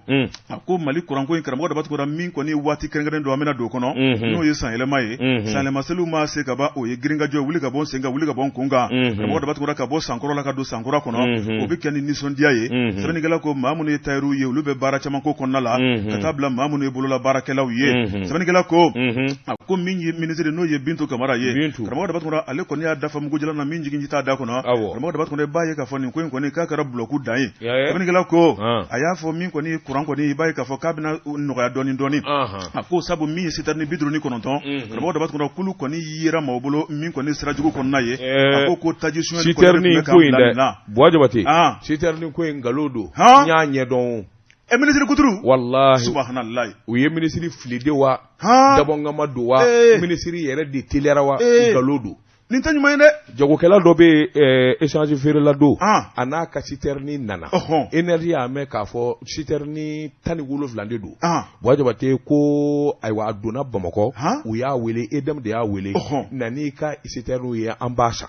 Speaker 2: a ko Mali kuranko in karamɔgɔ Dabatukura min kɔni waati kɛrɛnkɛrɛn don an bɛna don o kɔnɔ n'o ye sanyɛlɛma ye sanyɛlɛma seliw ma se ka ban o ye girinkajɔ wuli ka bɔ sen kan wuli ka bɔ n kun kan karamɔgɔ Dabatukura ka bɔ sankɔrɔ la ka don sankura kɔnɔ o bɛ kɛ ni nisɔndiya ye sɛbɛnnikɛla ko maa minnu ye tayɛriw ye olu bɛ baara caman ko kɔnɔna la ka taa bila maa minnu ye bolola baarakɛlaw ye sɛbɛnnikɛla ko a ko min ye minisiri n'o ye Bintu Kamara ye karamɔgɔ Dabatukura ale kɔni y'a dafa mugujalan na min jigin ji t'a da kɔnɔ karamɔgɔ Dabatukura i b'a ye k'a fɔ nin ko in kɔni k'a kɛra bulɔku dan ye sɛbɛnnikɛla ko a y'a fɔ min kɔni kuran kɔni i b'a ye k'a fɔ k'a bɛna nɔgɔya dɔɔnin dɔɔnin a ko sabu min ye sitɛrini 59 karamɔgɔ Dabatukura k'olu kɔni yera maaw bolo min kɔni sira jugu kɔnɔna ye a ko ko taji
Speaker 1: sonyali sitɛrini ko in dɛ Buwa Jabate sitɛrini ko in nkalon don n y'a ɲɛdɔn
Speaker 2: ɛ minisiri kuturu
Speaker 1: walahi
Speaker 2: subahanallahi
Speaker 1: u ye minisiri fili de wa dabɔnkama don wa minisiri yɛrɛ de teliyara wa nkalon don
Speaker 2: nin tɛ ɲuman ye dɛ
Speaker 1: jagokɛla dɔ bɛ yen essence feerela don a n'a ka sitɛrini nana énergie y'a mɛn k'a fɔ sitɛrini 17 de don Buwa Jabate ko ayiwa a donna Bamakɔ u y'a wele EDM de y'a wele na n'i ka sitɛriniw ye an b'a san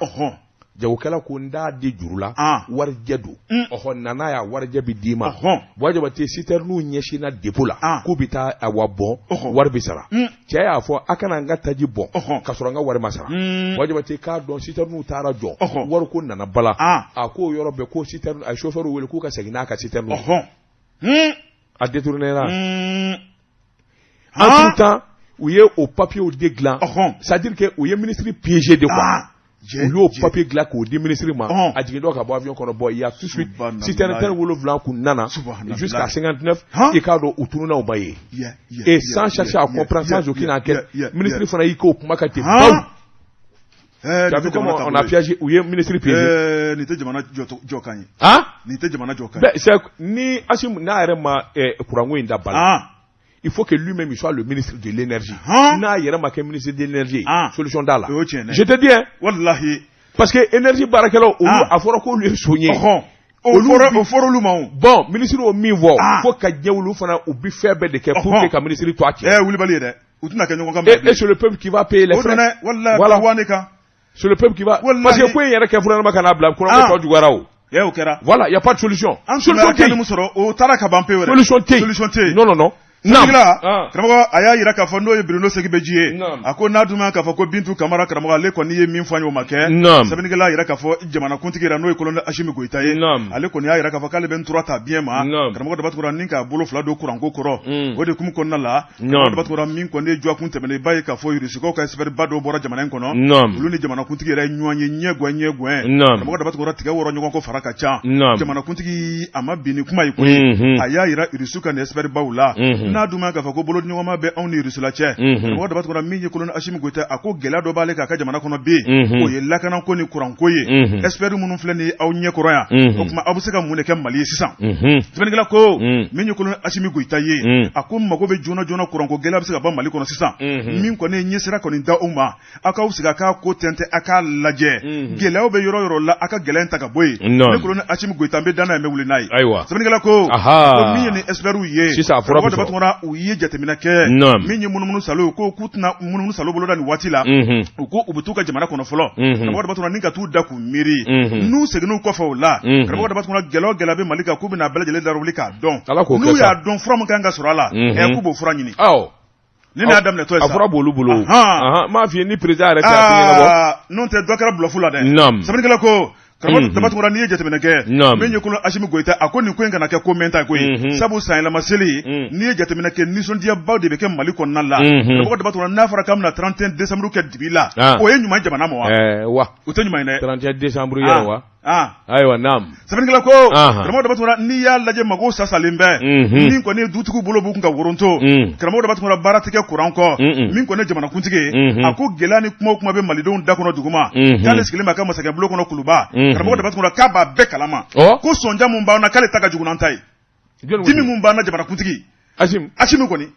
Speaker 1: jagokɛla ko n t'a di juru la warijɛ don ɔhɔ na n'a y'a warijɛ bɛ d'i ma Buwa Jabate sitɛriniw ɲɛsinna dépôt la k'u bɛ taa awa bɔn wari bɛ sara cɛ y'a fɔ a kana n ka taji bɔn ka sɔrɔ n ka wari ma sara Buwa Jabate k'a dɔn sitɛriniw taara jɔ wariko nana bala a k'o yɔrɔ bɛɛ ko sitɛrini a ye chauffeur wele k'u ka segin n'a ka sitɛriniw a détournéra entre temps u ye o papiers de dilan c'est à dire que u ye ministre piégé de quoi u y'o papier dilan k'o di ministre ma a jigintɔ ka bɔ avion kɔnɔ bon il y a tout de suite citerne 17 kun nana jusqu'à 59 i k'a dɔn u tununna u ma ye et sans chercher à comprendre sans aucune enquête ministre fana y'i k'o kuma kan ten bawu Tu as vu comment on a piégé u ye ministre piégé
Speaker 2: nin tɛ jamana jɔkan ye nin tɛ jamana jɔkan
Speaker 1: ye c'est ni Assimi n'a yɛrɛ ma kuranko in da ba la il faut que lui-même il soit le ministre de l'énergie n'a yɛrɛ ma kɛ ministre de l'énergie solution t'a la je te dis hein
Speaker 2: wallahi
Speaker 1: parce que énergie baarakɛlaw olu a fɔra k'olu ye son ye
Speaker 2: o fɔra olu ma o
Speaker 1: bon ministre y'o min fɔ fo ka diɲɛ wuli fana u bɛ fɛn bɛɛ de kɛ pour que ka ministre to a
Speaker 2: cɛ wulibali ye dɛ u tɛna kɛ ɲɔgɔn kan
Speaker 1: et c'est le peuple qui va payer les frais
Speaker 2: wallahi voilà kan
Speaker 1: c'est le peuple qui va parce que ko in yɛrɛ kɛ fura ma ka n'a bila kuran ko tɔ juguyara o
Speaker 2: o kɛra
Speaker 1: voilà il y a pas de solution
Speaker 2: solution tɛ yen sɔrɔ o taara ka ban pewu
Speaker 1: solution tɛ
Speaker 2: yen solution tɛ yen
Speaker 1: non non non
Speaker 2: Sɛbɛnnikɛla karamɔgɔ a y'a jira k'a fɔ n'o ye Bruno Sekebeji ye a ko n'a dun k'a fɔ ko Bintu Kamara karamɔgɔ ale kɔni ye min fɔ an ye o ma kɛ sɛbɛnnikɛla y'a jira k'a fɔ jamanakuntigi yɛrɛ n'o ye colonel Asimi Goyita ye ale kɔni y'a jira k'a fɔ k'ale bɛ ntura ta biɲɛ ma karamɔgɔ Dabatukura ni k'a bolo fila don kuranko kɔrɔ o de hukumu kɔnɔna la karamɔgɔ Dabatukura min kɔni ye dɔgɔkun tɛmɛnen i b'a ye k'a fɔ Rusikaw ka expert ba dɔw bɔra jamana in kɔnɔ olu ni jamanakuntigi yɛrɛ ye ɲɔgɔn ye ɲɛ gɛn ɲɛ gɛn karamɔgɔ Dabatukura tigɛ wɔrɔ ɲɔgɔn kɔ fara ka ca jamanakuntigi a ma bin ni kuma ye koyi a y'a jira Rusiw ka nin expert baw la N'a dun ma k'a fɔ ko bolodiɲɔgɔnma bɛ anw ni Rusila cɛ, karamɔgɔ Daba Tunkara, min ye colonel Asimi Goyita, a ko gɛlɛya dɔ b'ale kan a ka jamana kɔnɔ bi, o ye lakanako ni kuranko ye. Expert minnu filɛ nin ye aw ɲɛ kɔrɔ yan, o tuma aw bɛ se ka mun de kɛ Mali ye sisan? Sɛbɛnnikɛla ko min ye colonel Asimi Goyita ye, a ko mago bɛ joona joona, kuranko gɛlɛya bɛ se ka bɔ Mali kɔnɔ sisan. Min kɔni ye ɲɛsira kɔni da u ma, aw k'aw sigi a k'a ko tɛntɛn, a k'a lajɛ gɛlɛyaw bɛ yɔrɔ yɔrɔ la, a ka gɛlɛya in ta ka bɔ yen. Ne colonel Asimi Goyita, n bɛ da n'a ye, n bɛ wuli n'a ye.
Speaker 1: Ayiwa,
Speaker 2: sɛbɛnnikɛla ko ko min ye ni experts ye
Speaker 1: sisan, a fura bɛ
Speaker 2: sɔrɔ. Tunkara, u ye jateminɛ kɛ, min ye munumunu salo ye, ko k'u tɛna munumunu salo boloda nin waati la. U ko u bɛ t'u ka jamana kɔnɔ fɔlɔ, karamɔgɔ Daba Tunkara, ni ka t'u da k'u miiri. N'u seginn'u kɔfɛ o la, karamɔgɔ Daba Tunkara, gɛlɛya o gɛlɛya bɛ Mali kan, k'u bɛna a bɛɛ lajɛlen lawuli k'a dɔn. N'u y'a dɔn, fura min kan ka sɔrɔ a la, k'u b'o fura ɲini. Ni y'a daminɛtɔ ye
Speaker 1: sa, a fura b'olu bolo. N m'a f'i ye ni président yɛrɛ tɛ, a tɛ ɲɛnabɔ.
Speaker 2: N'o tɛ, dɔ kɛra bluff la dɛ. Sɛbɛnnikɛla ko, karamɔgɔ Daba Tunkara, n'i ye jateminɛ kɛ, min ye colonel Asimi Goyita, a ko nin ko in kana kɛ ko mɛnta ko ye, sabu sanyɛlɛma seli, n'i ye jateminɛ kɛ, nisɔndiyaba de bɛ kɛ Mali kɔnɔna la. Karamɔgɔ Daba Tunkara, n'a fɔra k'an bɛna 31 décembre kɛ dibi la, o ye ɲuman jamana ma
Speaker 1: wa? Wa
Speaker 2: o tɛ ɲuman ye dɛ.
Speaker 1: 31 décembre yɛrɛ wa? Ayiwa, naam.
Speaker 2: Sɛbɛnnikɛla ko, karamɔgɔ Daba Tunkara, n'i y'a lajɛ, mago sasalen bɛ. Min kɔni ye dutigiw bolo b'u kun ka woronto, karamɔgɔ Daba Tunkara, baara tɛ kɛ kuran kɔ. Min kɔni ye jamanakuntigi ye, a ko gɛlɛya ni kuma o kuma bɛ malidenw da kɔnɔ duguma, k'ale sigilen b'a ka masakɛbulon kɔnɔ Kuluba, karamɔgɔ Daba Tunkara, k'a b'a bɛɛ kalama ko sɔnja mun b'aw na, k'ale ta ka jugu n'an ta ye. Dimi mun b'an na, jamanakuntigi Asimi kɔni,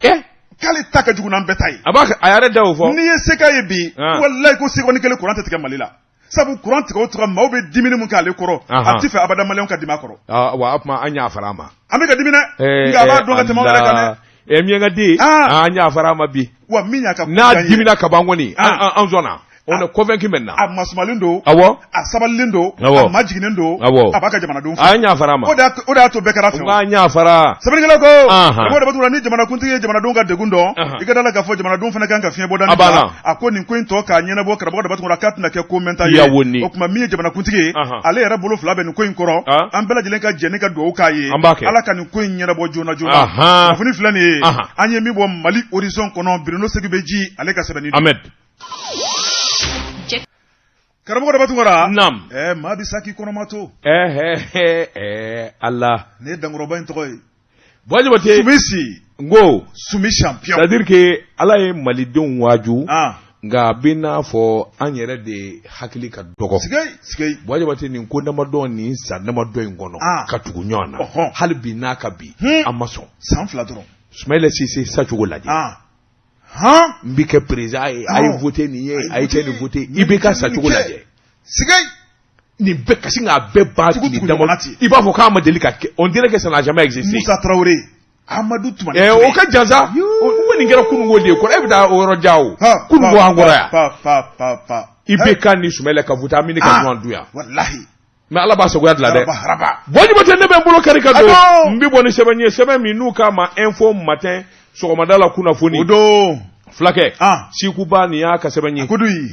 Speaker 2: k'ale ta ka jugu n'an bɛɛ ta ye.
Speaker 1: A b'a a yɛrɛ da o fɔ.
Speaker 2: N'i ye se k'a ye bi, walayi ko seconde kelen kuran tɛ tigɛ Mali la, sabu kuran tigɛ o tigɛ, maaw bɛ dimini mun k'ale kɔrɔ, a ti fɛ abada maliyɛnw ka dimi a kɔrɔ.
Speaker 1: Wa o tuma an yafara a ma.
Speaker 2: An bɛ ka dimi dɛ, nka a b'a dɔn ka tɛmɛ anw yɛrɛ kan
Speaker 1: dɛ. Miyankaden, an yafara a ma bi.
Speaker 2: Wa min y'a ka
Speaker 1: n'a dimina ka ban kɔni, an sɔnna. On est convaincu maintenant.
Speaker 2: A masumalen don.
Speaker 1: Awɔ.
Speaker 2: A sabalilen don.
Speaker 1: Awɔ.
Speaker 2: A majiginnen don.
Speaker 1: Awɔ.
Speaker 2: A b'a ka jamanadenw
Speaker 1: fɛ. An yafara a ma.
Speaker 2: O de y'a to bɛɛ kɛra fɛ.
Speaker 1: An yafara.
Speaker 2: Sɛbɛnnikɛla ko. Karamɔgɔ Daba Tunkara, ni jamanakuntigi ye jamanadenw ka degun dɔn, i ka da la k'a fɔ jamanadenw fana kan ka fiɲɛ bɔda.
Speaker 1: A banna.
Speaker 2: A ko nin ko in tɔ k'a ɲɛnabɔ, karamɔgɔ Daba Tunkara, k'a tɛna kɛ ko mɛnta ye.
Speaker 1: Yawo
Speaker 2: O tuma min ye jamanakuntigi ye, ale yɛrɛ bolo fila bɛ nin ko in kɔrɔ. An bɛɛ lajɛlen ka jɛ ni ka dugawu k'a ye.
Speaker 1: An b'a kɛ.
Speaker 2: Ala ka nin ko in ɲɛnabɔ joona joona. Kunnafoni filɛ nin ye. An ye min bɔ Mali Horizon kɔnɔ, Bruno Segubeji, ale ka sɛbɛnni.
Speaker 1: Ahmed.
Speaker 2: Karamɔgɔ Daba Tunkara.
Speaker 1: Naam.
Speaker 2: Maa bɛ sa k'i kɔnɔma to.
Speaker 1: Ala.
Speaker 2: Nin ye dankɔrɔba in tɔgɔ ye.
Speaker 1: Buwa Jabate.
Speaker 2: Sumi si.
Speaker 1: N ko.
Speaker 2: Sumi champion.
Speaker 1: C'est à dire que Ala ye malidenw waaju. Nka a bɛ n'a fɔ an yɛrɛ de hakili ka dɔgɔ.
Speaker 2: Sigayi sigayi.
Speaker 1: Buwa Jabate, nin ko damadɔ nin san damadɔ in kɔnɔ. Ka tugu ɲɔgɔn na. Hali bi n'a ka bi. An ma sɔn.
Speaker 2: San 2 dɔrɔn.
Speaker 1: Sumayila Sise sacogo lajɛ. N bɛ kɛ président ye, a ye voté nin ye, a ye cɛ nin voté, IBK sacogo lajɛ.
Speaker 2: Sigayi.
Speaker 1: Nin bɛɛ ka sin k'a bɛɛ ban tile dama, i b'a fɔ k'a ma deli ka kɛ, on dirait que ça n'a jamais existé.
Speaker 2: Musa Tarawele, Amadu Tumani.
Speaker 1: O ka jan sa, o nin kɛra kununko de ye kɔrɔ, e bɛ taa o yɔrɔ jan o. Kununko an kɔrɔ yan.
Speaker 2: Pa pa pa pa.
Speaker 1: IBK ni Sumayila ka voté, an bɛ ka ɲɔgɔn dun yan.
Speaker 2: Walahi.
Speaker 1: Mais Ala b'a sagoya dilan dɛ. Buwa Jabate, ne bɛ n bolo kari ka don, n bɛ bɔ ni sɛbɛn ye, sɛbɛn min n'u k'a ma Info Matin, sɔgɔmada la kunnafoni.
Speaker 2: O don.
Speaker 1: Fulakɛ. Sikuba, nin y'a ka sɛbɛn ye.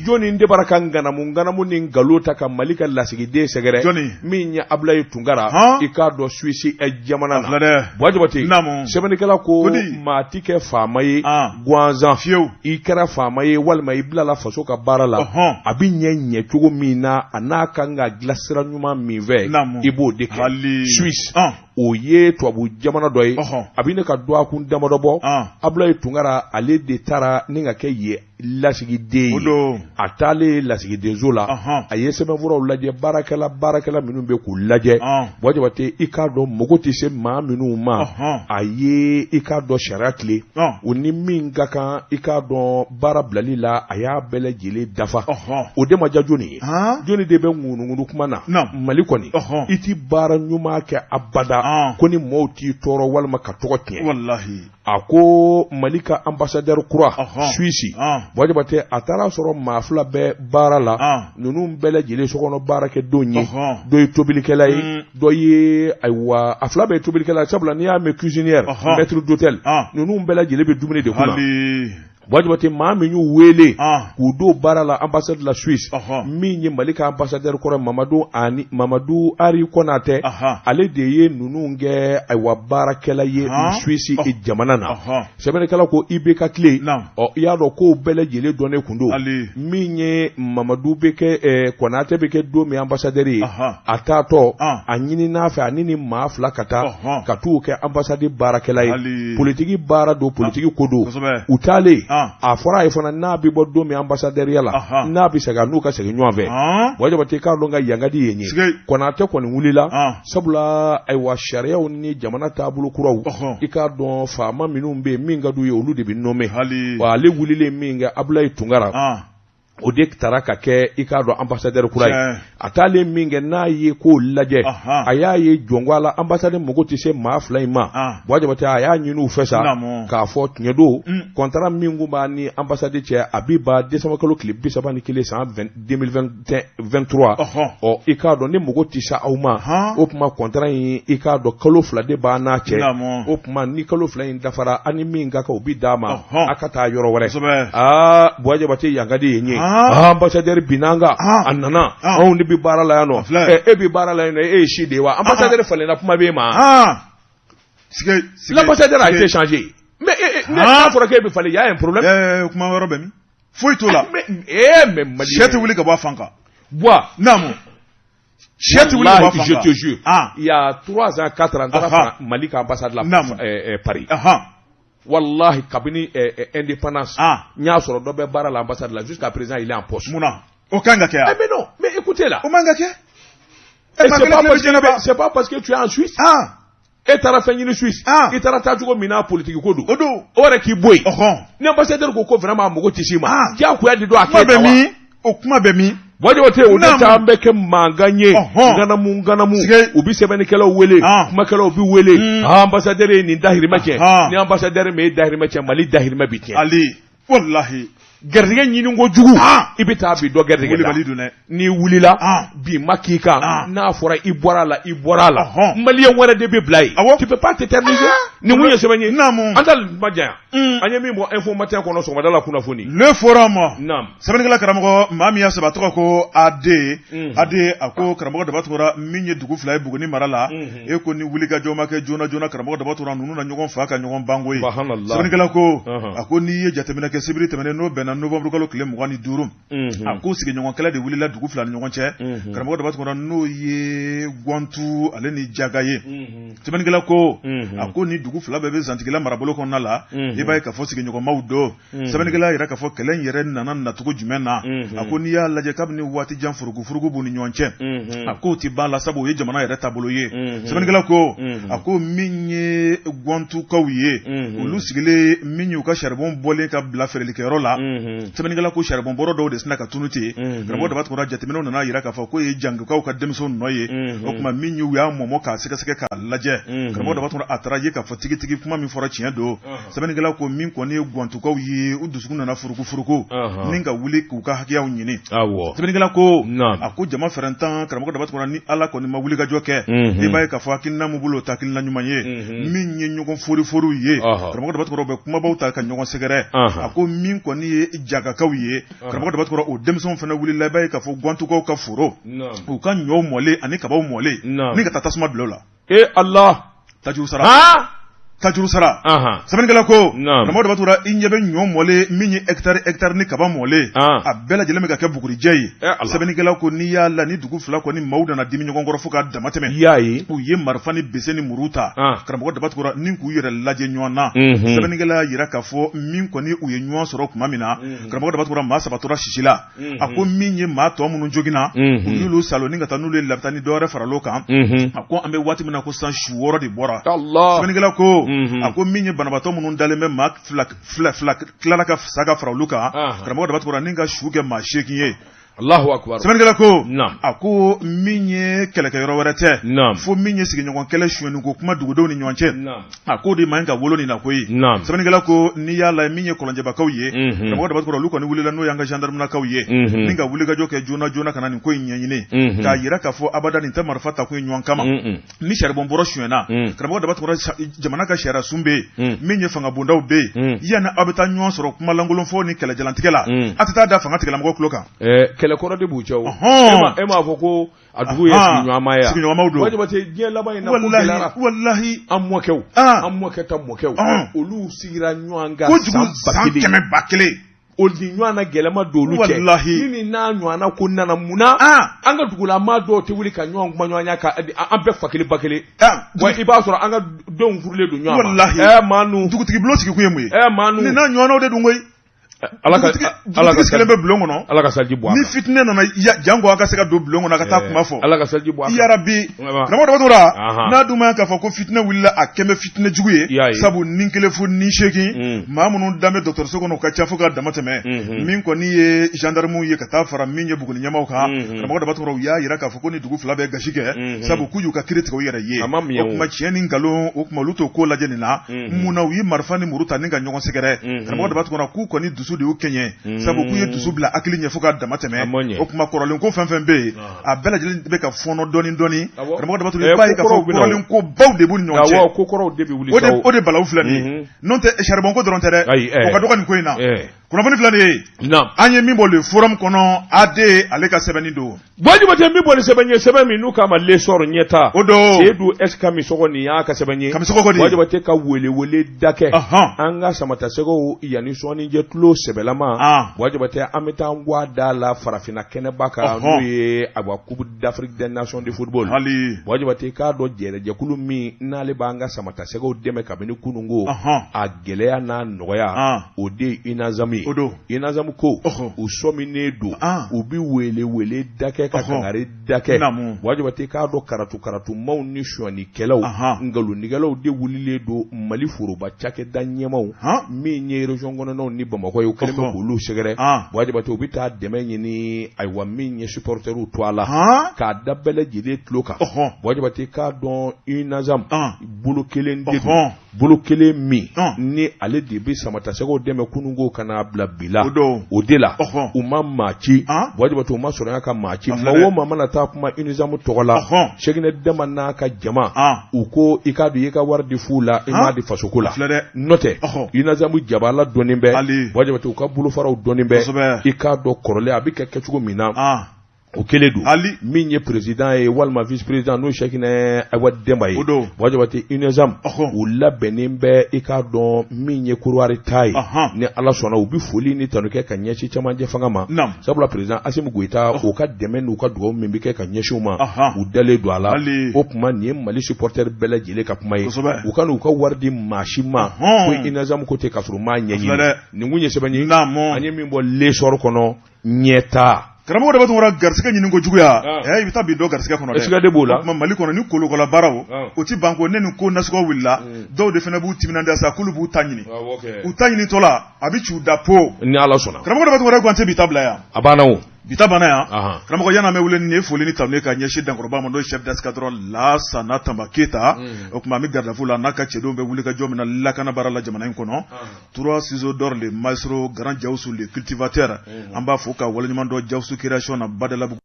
Speaker 1: Jɔnni de bara ka ŋanamu ŋanamu ni nkalon ta ka Mali ka lasigiden sɛgɛrɛ?
Speaker 2: Jɔnni?
Speaker 1: Min ye Abulayi Tunkara, i k'a dɔn Suisse jamana na. Buwa Jabate, sɛbɛnnikɛla ko maa ti kɛ faama ye gansan.
Speaker 2: Fiyewu.
Speaker 1: I kɛra faama ye walima i bilala faso ka baara la, a bɛ ɲɛ ɲɛcogo min na, a n'a kan ka dilan sira ɲuman min fɛ, i b'o de kɛ. Suisse, o ye tubabu jamana dɔ ye, a bɛ ne ka dɔgɔkun damadɔ bɔ, Abulayi Tunkara, ale de taara ni ka kɛ yen lasigiden ye. A taalen lasigidenso la, a ye sɛbɛnfuraw lajɛ, baarakɛla minnu bɛ k'u lajɛ. Buwa Jabate, i k'a dɔn mago tɛ se maa minnu ma, a ye i k'a dɔn sariya tile o ni min ka kan, i k'a dɔn baara bilali la, a y'a bɛɛ lajɛlen dafa. O de ma diya jɔni ye? Jɔni de bɛ ŋunuŋunu kuma na Mali kɔni? I ti baara ɲuman kɛ abada ko ni maaw t'i tɔɔrɔ walima ka tɔgɔ tiɲɛ. A ko Mali ka ambassadeur kura Suisse, Buwa Jabate, a taara sɔrɔ maa fila bɛ baara la, ninnu bɛɛ lajɛlen sokɔnɔ baarakɛdenw ye. Dɔ ye tobilikɛla ye, dɔ ye, ayiwa, a fila bɛɛ ye tobilikɛla, sabula n'i y'a mɛn cuisinière, maître d'hôtel, ninnu bɛɛ lajɛlen bɛ dumuni de kunna. Buwa Jabate, maa min y'u wele k'u don baara la ambassade de la Suisse, min ye Mali ka ambassadeur kɔrɔ Mamadu ani Mamadu Ari Konatɛ, ale de ye ninnu kɛ ayiwa baarakɛla ye Suisse jamana na. Sɛbɛnnikɛla ko IBK tile, ɔ i y'a dɔn kow bɛɛ lajɛlen dɔnnen kun don. Min ye Mamadu bɛ kɛ Konatɛ bɛ kɛ don min ambassadeur ye, a taatɔ a ɲinin'a fɛ ani ni maa fila ka taa ka t'u kɛ ambassade baarakɛla ye. Politiki baara don, politiki ko don. U taalen, a fɔra a ye fana n'a bɛ bɔ don min ambassadeurya la, n'a bɛ segin, a n'u ka segin ɲɔgɔn fɛ. Buwa Jabate, k'a dɔn ka yangadi ye ye Konatɛ kɔni wulila, sabula ayiwa sariyaw ni jamana taabolo kuraw, i k'a dɔn faama minnu bɛ yen, min ka d'u ye olu de bɛ nommer. Wa ale wulilen min kɛ, Abulayi Tunkara, o de taara ka kɛ i k'a dɔn ambassadeur kura ye. A taalen min kɛ, n'a ye k'o lajɛ, a y'a ye jɔnko a la ambassade mago tɛ se maa fila in ma. Buwa Jabate, a y'a ɲini u fɛ sa k'a fɔ tiɲɛ don, contrat min kun b'a ni ambassade cɛ, a bɛ ban décembre kalo tile 31 san 2023. Ɔ i k'a dɔn ne mago tɛ se aw ma, o tuma contrat in, i k'a dɔn kalo 2 de b'a n'a cɛ. O tuma ni kalo 2 in dafara, an ni min ka kan o bɛ d'a ma, a ka taa yɔrɔ wɛrɛ. Aa Buwa Jabate, yan ka di yen ye. Ambassadeur binna an kan, a nana, anw de bɛ baara la yan nɔ. E bɛ baara la yan nɔ, e ye si de ye wa? Ambassadeur falenna, kuma b'e ma. L'ambassadeur a été changé, mais n'a fɔra k'e bɛ falen, y a un problème.
Speaker 2: Kuma wɛrɛ bɛ min? Foyi t'o la.
Speaker 1: Mais Mali
Speaker 2: sɛ tɛ wuli ka bɔ a fan kan.
Speaker 1: Buwa.
Speaker 2: Naamu, sɛ tɛ wuli ka bɔ a fan kan.
Speaker 1: Je te jure, il y a 3 ans, 4 ans, n taara Mali ka ambassade la Paris. Wallahi, kabini indépendance, n y'a sɔrɔ dɔ bɛ baara la ambassade la, jusqu'à présent il est en poste.
Speaker 2: Munna o kan ka kɛ yan?
Speaker 1: Mais non, mais écoutez là.
Speaker 2: O man ka kɛ.
Speaker 1: C'est pas parce que tu es en Suisse. E taara fɛn ɲini Suisse. I taara taa cogo min na, politique ko don.
Speaker 2: O don.
Speaker 1: O yɛrɛ k'i bɔ yen. Ni ambassadeur ko ko vraiment a mago tɛ s'i ma, diyagoya de don a
Speaker 2: k'e ta wa? O kuma bɛ min?
Speaker 1: Buwa Jabate, o de ta an bɛ kɛ mankan ye, ŋanamu ŋanamu. U bɛ sɛbɛnnikɛlaw wele, kumakɛlaw bɛ wele, ambassadeur ye nin dahirimɛ tiɲɛ. Ni ambassadeur ma e dahirimɛ tiɲɛ, Mali dahirimɛ bɛ tiɲɛ.
Speaker 2: Ali walahi.
Speaker 1: Garijɛgɛ ɲini ko jugu, i bɛ taa bi dɔ garijɛgɛ la. N'i wulila bi ma k'i kan, n'a fɔra i bɔra a la, i bɔra a la, maliyɛn wɛrɛ de bɛ bila yen. Tu peux pas t'éterniser. Nin kun ye sɛbɛn ye. An ta ma janya, an ye min bɔ Info Matin kɔnɔ sɔgɔmada la kunnafoni.
Speaker 2: Le Forum. Sɛbɛnnikɛla karamɔgɔ, maa min y'a sɛbɛn, a tɔgɔ ko AD AD. A ko karamɔgɔ Daba Tunkara, min ye dugu fila ye Buguni mara la, e ko ni wulikajɔ ma kɛ joona joona, karamɔgɔ Daba Tunkara, ninnu na ɲɔgɔn fa ka ɲɔgɔn bango ye. Sɛbɛnnikɛla ko, a ko n'i ye jateminɛ kɛ sibiri tɛmɛnen, n'o bɛnna novembre kalo tile 25, a ko sigiɲɔgɔn kɛlɛ de wulila dugu fila ni ɲɔgɔn cɛ, karamɔgɔ Daba Tunkara, n'o ye Gwantu ale ni Jaga ye. Sɛbɛnnikɛla ko, a ko ni dugu fila bɛɛ bɛ Zantigila marabolo kɔnɔna la, i b'a ye k'a fɔ sigiɲɔgɔnmaw don. Sɛbɛnnikɛla y'a jira k'a fɔ kɛlɛ in yɛrɛ nana nacogo jumɛn na. A ko n'i y'a lajɛ, kabini waati jan furugufurugu b'u ni ɲɔgɔn cɛ. A k'o tɛ ban la, sabu o ye jamana yɛrɛ taabolo ye. Sɛbɛnnikɛla ko, a ko min ye Gwantukaw ye, olu sigilen min y'u ka saribɔn bɔlen ka bila feerelikɛyɔrɔ la, sɛbɛnnikɛla ko saribɔn bɔrɔ dɔw de sinna ka tunu ten. Karamɔgɔ Daba Tunkara, jateminɛw nana jira k'a fɔ k'o ye Jangukaw ka denmisɛnw nɔ ye. O tuma min y'u y'a mɔmɔ k'a sɛgɛsɛgɛ k'a lajɛ, karamɔgɔ Daba Tunkara, a taara ye k'a fɔ tigitigi kuma min fɔra tiɲɛ don. Sɛbɛnnikɛla ko min kɔni ye Gwantukaw ye, u dusukun nana furukufuruku ni ka wuli k'u ka hakɛyaw ɲini. Sɛbɛnnikɛla ko, a ko jama fɛrɛntan, karamɔgɔ Daba Tunkara, ni Ala kɔni ma wulikajɔ kɛ, i b'a ye k'a fɔ hakilina min bolo, o tɛ hakilina ɲuman ye. Min ye ɲɔgɔn foriforiw ye, karamɔgɔ Daba Tunkara, u bɛ kumabaw ta ka ɲɔgɔn sɛgɛrɛ. A ko min kɔni ye Jagakaw ye, karamɔgɔ Daba Tunkara, o denmisɛnw fana wulila, i b'a ye k'a fɔ Gwantukaw ka foro, u ka ɲɔw mɔlen ani kabaw mɔlen, ni ka taa tasuma bila u la.
Speaker 1: E Allah!
Speaker 2: Tajuru sara, tajuru sara. Sɛbɛnnikɛla ko, karamɔgɔ Daba Tunkara, i ɲɛ bɛ ɲɔ mɔlen min ye hectare hectare ni kaba mɔlen, a bɛɛ lajɛlen bɛ ka kɛ bugurijɛ ye. Sɛbɛnnikɛla ko n'i y'a la ni dugu fila kɔni maaw nana dimi ɲɔgɔn kɔrɔ fo k'a damatɛmɛ,
Speaker 1: i y'a ye
Speaker 2: u ye marifa ni bese ni muru ta, karamɔgɔ Daba Tunkara, ni k'u yɛrɛ lajɛ ɲɔgɔn na. Sɛbɛnnikɛla y'a jira k'a fɔ min kɔni u ye ɲɔgɔn sɔrɔ tuma min na, karamɔgɔ Daba Tunkara, maa 3 tora sisi la. A ko min ye maa tɔ minnu joginna, u y'olu salo ni ka taa n'olu ye lapitani, dɔwɛrɛ faral'o kan. A ko an bɛ waati min na ko san su 6 de bɔra. Sɛbɛnnikɛla ko, a ko min ye banabaatɔ minnu dalen bɛ, maa fila fila tilala ka sa ka fara olu kan, karamɔgɔ Daba Tunkara, ni ka su kɛ maa 8 ye.
Speaker 1: Allahu akbar
Speaker 2: sɛbɛnnikɛla ko a ko min ye kɛlɛkɛyɔrɔ wɛrɛ tɛ fo min ye sigiɲɔgɔn kɛlɛ sonyɛni ko kuma dugudenw ni ɲɔgɔn cɛ a k'o de man ka wolo nin na koyi sɛbɛnnikɛla ko n'i y'a lajɛ min ye kɔlɔnjɛbakaw ye karamɔgɔ Daba Tunkara olu kɔni wulila n'o y'an ka gendarmenakaw ye ni ka wulikajɔ kɛ joona joona ka na nin ko in ɲɛɲini k'a jira k'a fɔ abada nin tɛ marifa ta kun ye ɲɔgɔn kama ni saribɔn bɔrɔ sonyɛna karamɔgɔ Daba Tunkara jamana ka sariya sun bɛ yen min ye fangabondaw bɛ yen yanni aw bɛ taa ɲɔgɔn sɔrɔ kuma lankolon fɔ ni kɛlɛjalantigɛ la a tɛ taa da fanga tigilamɔgɔ tulo kan
Speaker 1: kɛlɛkɔrɔ de b'u cɛ e m'a fɔ ko a dugu ye sigiɲɔgɔnma ye
Speaker 2: sigiɲɔgɔnmaw don
Speaker 1: Jabate diɲɛ laban in na ko gɛlɛyara
Speaker 2: walahi
Speaker 1: an mɔkɛw an mɔkɛ ta mɔkɛw olu sigira ɲɔgɔn kan
Speaker 2: kojugu san kɛmɛ ba kelen
Speaker 1: o ni ɲɔgɔn na gɛlɛya ma don olu cɛ
Speaker 2: walahi
Speaker 1: ni nin n'a ɲɔgɔnna ko nana mun na an ka dugulamaa dɔw tɛ wuli ka ɲɔgɔn kuma ɲɔgɔnya kan an bɛɛ fa kelen ba kelen wa i b'a sɔrɔ an ka denw furulen don ɲɔgɔn ma
Speaker 2: walahi
Speaker 1: ɛ maa nu
Speaker 2: dugutigi bulon sigi kun ye mun ye
Speaker 1: ɛ maa nu
Speaker 2: nin n'a ɲɔgɔnnaw de don koyi
Speaker 1: Ala ka
Speaker 2: ala ka sigilen bɛ bulon kɔnɔ
Speaker 1: ala ka saji bɔ
Speaker 2: ni fitinɛ nana janko a ka se ka don bulon kɔnɔ a ka taa kuma fɔ
Speaker 1: ala ka saji bɔ
Speaker 2: yarabi karamɔgɔ Daba Tunkara n'a dun ma k'a fɔ ko fitinɛ wulila a kɛmɛ fitinɛ jugu ye sabu ni kelen fo ni seegin maa minnu dan bɛ dɔgɔtɔrɔso kɔnɔ u ka ca fo ka dama tɛmɛ min kɔni ye gendarmew ye ka taa fara min ye Buguni ɲɛmaaw kan karamɔgɔ Daba Tunkara u y'a jira k'a fɔ ko ni dugu fila bɛɛ gasi kɛ sabu k'u y'u ka kiri tigɛ u yɛrɛ ye o tuma tiɲɛ ni nkalon o tuma olu t'o ko lajɛ nin na munna u ye marifa ni muru ta ni ka ɲɔgɔn sɛgɛrɛ karamɔgɔ Daba Tunkara k'u kɔni dusu de y'u kɛɲɛ sabu k'u ye dusu bila hakili ɲɛ fo ka dama tɛmɛ o tuma kɔrɔlen ko fɛn fɛn bɛ yen a bɛɛ lajɛlen bɛ ka fɔɔnɔ dɔɔni dɔɔni karamɔgɔ Daba Tunkara i b'a ye k'a fɔ kɔrɔlen ko baw de b'u ni ɲɔgɔn cɛ
Speaker 1: ko kɔrɔw de bɛ wuli
Speaker 2: o de balawu filɛ nin ye n'o tɛ saribɔn ko dɔrɔn tɛ dɛ o ka dɔgɔ nin ko in na kunnafoni filɛ nin ye an ye min bɔ le forum kɔnɔ AD ale ka sɛbɛnni don
Speaker 1: Buwa Jabate min bɔ ni sɛbɛn ye sɛbɛn min n'u k'a ma l'essor ɲɛta
Speaker 2: o don
Speaker 1: Seyidu S Kamisɔgɔ nin y'a ka sɛbɛn ye
Speaker 2: Kamisɔgɔ kɔni
Speaker 1: Buwa Jabate ka welewele da kɛ an ka samatasɛgɛw yanni sɔɔni cɛ tulo sɛbɛlama Buwa Jabate an bɛ taa an gwa da la farafinna kɛnɛba kan n'o ye awa coupe d'Afrique des nations de football Buwa Jabate k'a dɔn jɛrɛjɛkulu min n'ale b'an ka samatasɛgɛw dɛmɛ kabini kununko a gɛlɛya n'a nɔgɔya o de ye UNASAM ye
Speaker 2: o don
Speaker 1: UNASAM ko u sɔminen don u bɛ wele wele da kɛ ka kangari da kɛ Buwa Jabate k'a dɔn karatu karatumaw ni sonyɛnikɛlaw nkalontigɛlaw de wulilen don Mali foroba cakɛda ɲɛmaaw min ye région kɔnɔnaw ni Bamakɔ ye u kɛlen bɛ k'olu sɛgɛrɛ Buwa Jabate u bɛ taa dɛmɛ ɲini ayiwa min ye supporterw to a la k'a da bɛɛ lajɛlen tulo kan Buwa Jabate k'a dɔn UNASAM bolo kelen de don bolo kelen min ni ale de bɛ samatasɛgɛw dɛmɛ kununko ka n'a bila bi la o de la u ma maa ci Buwa Jabate u ma sɔrɔ ka maa ci maa o maa mana taa kuma UNASAM tɔgɔ la Sɛkinɛ Dɛnba n'a ka jama u ko i k'a dɔn i ka wari di fu la i m'a di fasoko la n'o tɛ UNASAM jabala dɔnnen bɛ Buwa Jabate u ka bolofaraw dɔnnen bɛ i k'a dɔn kɔrɔlen a bɛ kɛ kɛcogo min na o kelen don
Speaker 2: hali
Speaker 1: min ye président ye walima vice président n'o Sɛkinɛ ayiwa Dɛnba ye
Speaker 2: o don
Speaker 1: Buwa Jabate UNASAM u labɛnnen bɛ i k'a dɔn min ye Korowari ta ye ni Ala sɔnna u bɛ foli ni tanu kɛ ka ɲɛsin cɛmancɛ fanga ma sabula président Asimi Goyita o ka dɛmɛ n'u ka dugawu min bɛ kɛ ka ɲɛsin u ma u dalen don a la o tuma nin ye Mali supporter bɛɛ lajɛlen ka kuma ye u kan'u ka wari di maa si ma ko UNASAM ko ten k'a sɔrɔ u m'a ɲɛɲini nin kun ye sɛbɛn ye an ye min bɔ l'essor kɔnɔ ɲɛta
Speaker 2: karamɔgɔ Daba Tunkara garisɛgɛ ɲini ko juguya i bɛ taa bin dɔ garisɛgɛ kɔnɔ dɛ
Speaker 1: siga de b'o la
Speaker 2: o tuma Mali kɔnɔ ni kolokɔla baaraw o ti ban ko ne ni ko nasuguya wulila dɔw de fana b'u timinandiya sa k'olu b'u ta ɲini u ta ɲinitɔ la a bɛ ci u da po
Speaker 1: ni Ala sɔnna
Speaker 2: karamɔgɔ Daba Tunkara ko an tɛ bi ta bila yan
Speaker 1: a banna o
Speaker 2: bi ta banna yan karamɔgɔ yan'an bɛ wele nin ye foli ni tanu ye ka ɲɛsin dankɔrɔba ma n'o ye chef d'escadron Lasana Tanba Keyita o tuma an bɛ garde à vous la n'a ka cɛdenw bɛ wuli ka jɔ min na lakana baara la jamana in kɔnɔ trois ciseaux d'or le maestro grand Jawusu le cultivateur an b'a fo ka waleɲuman dɔn Jawusu création na Badalabugu.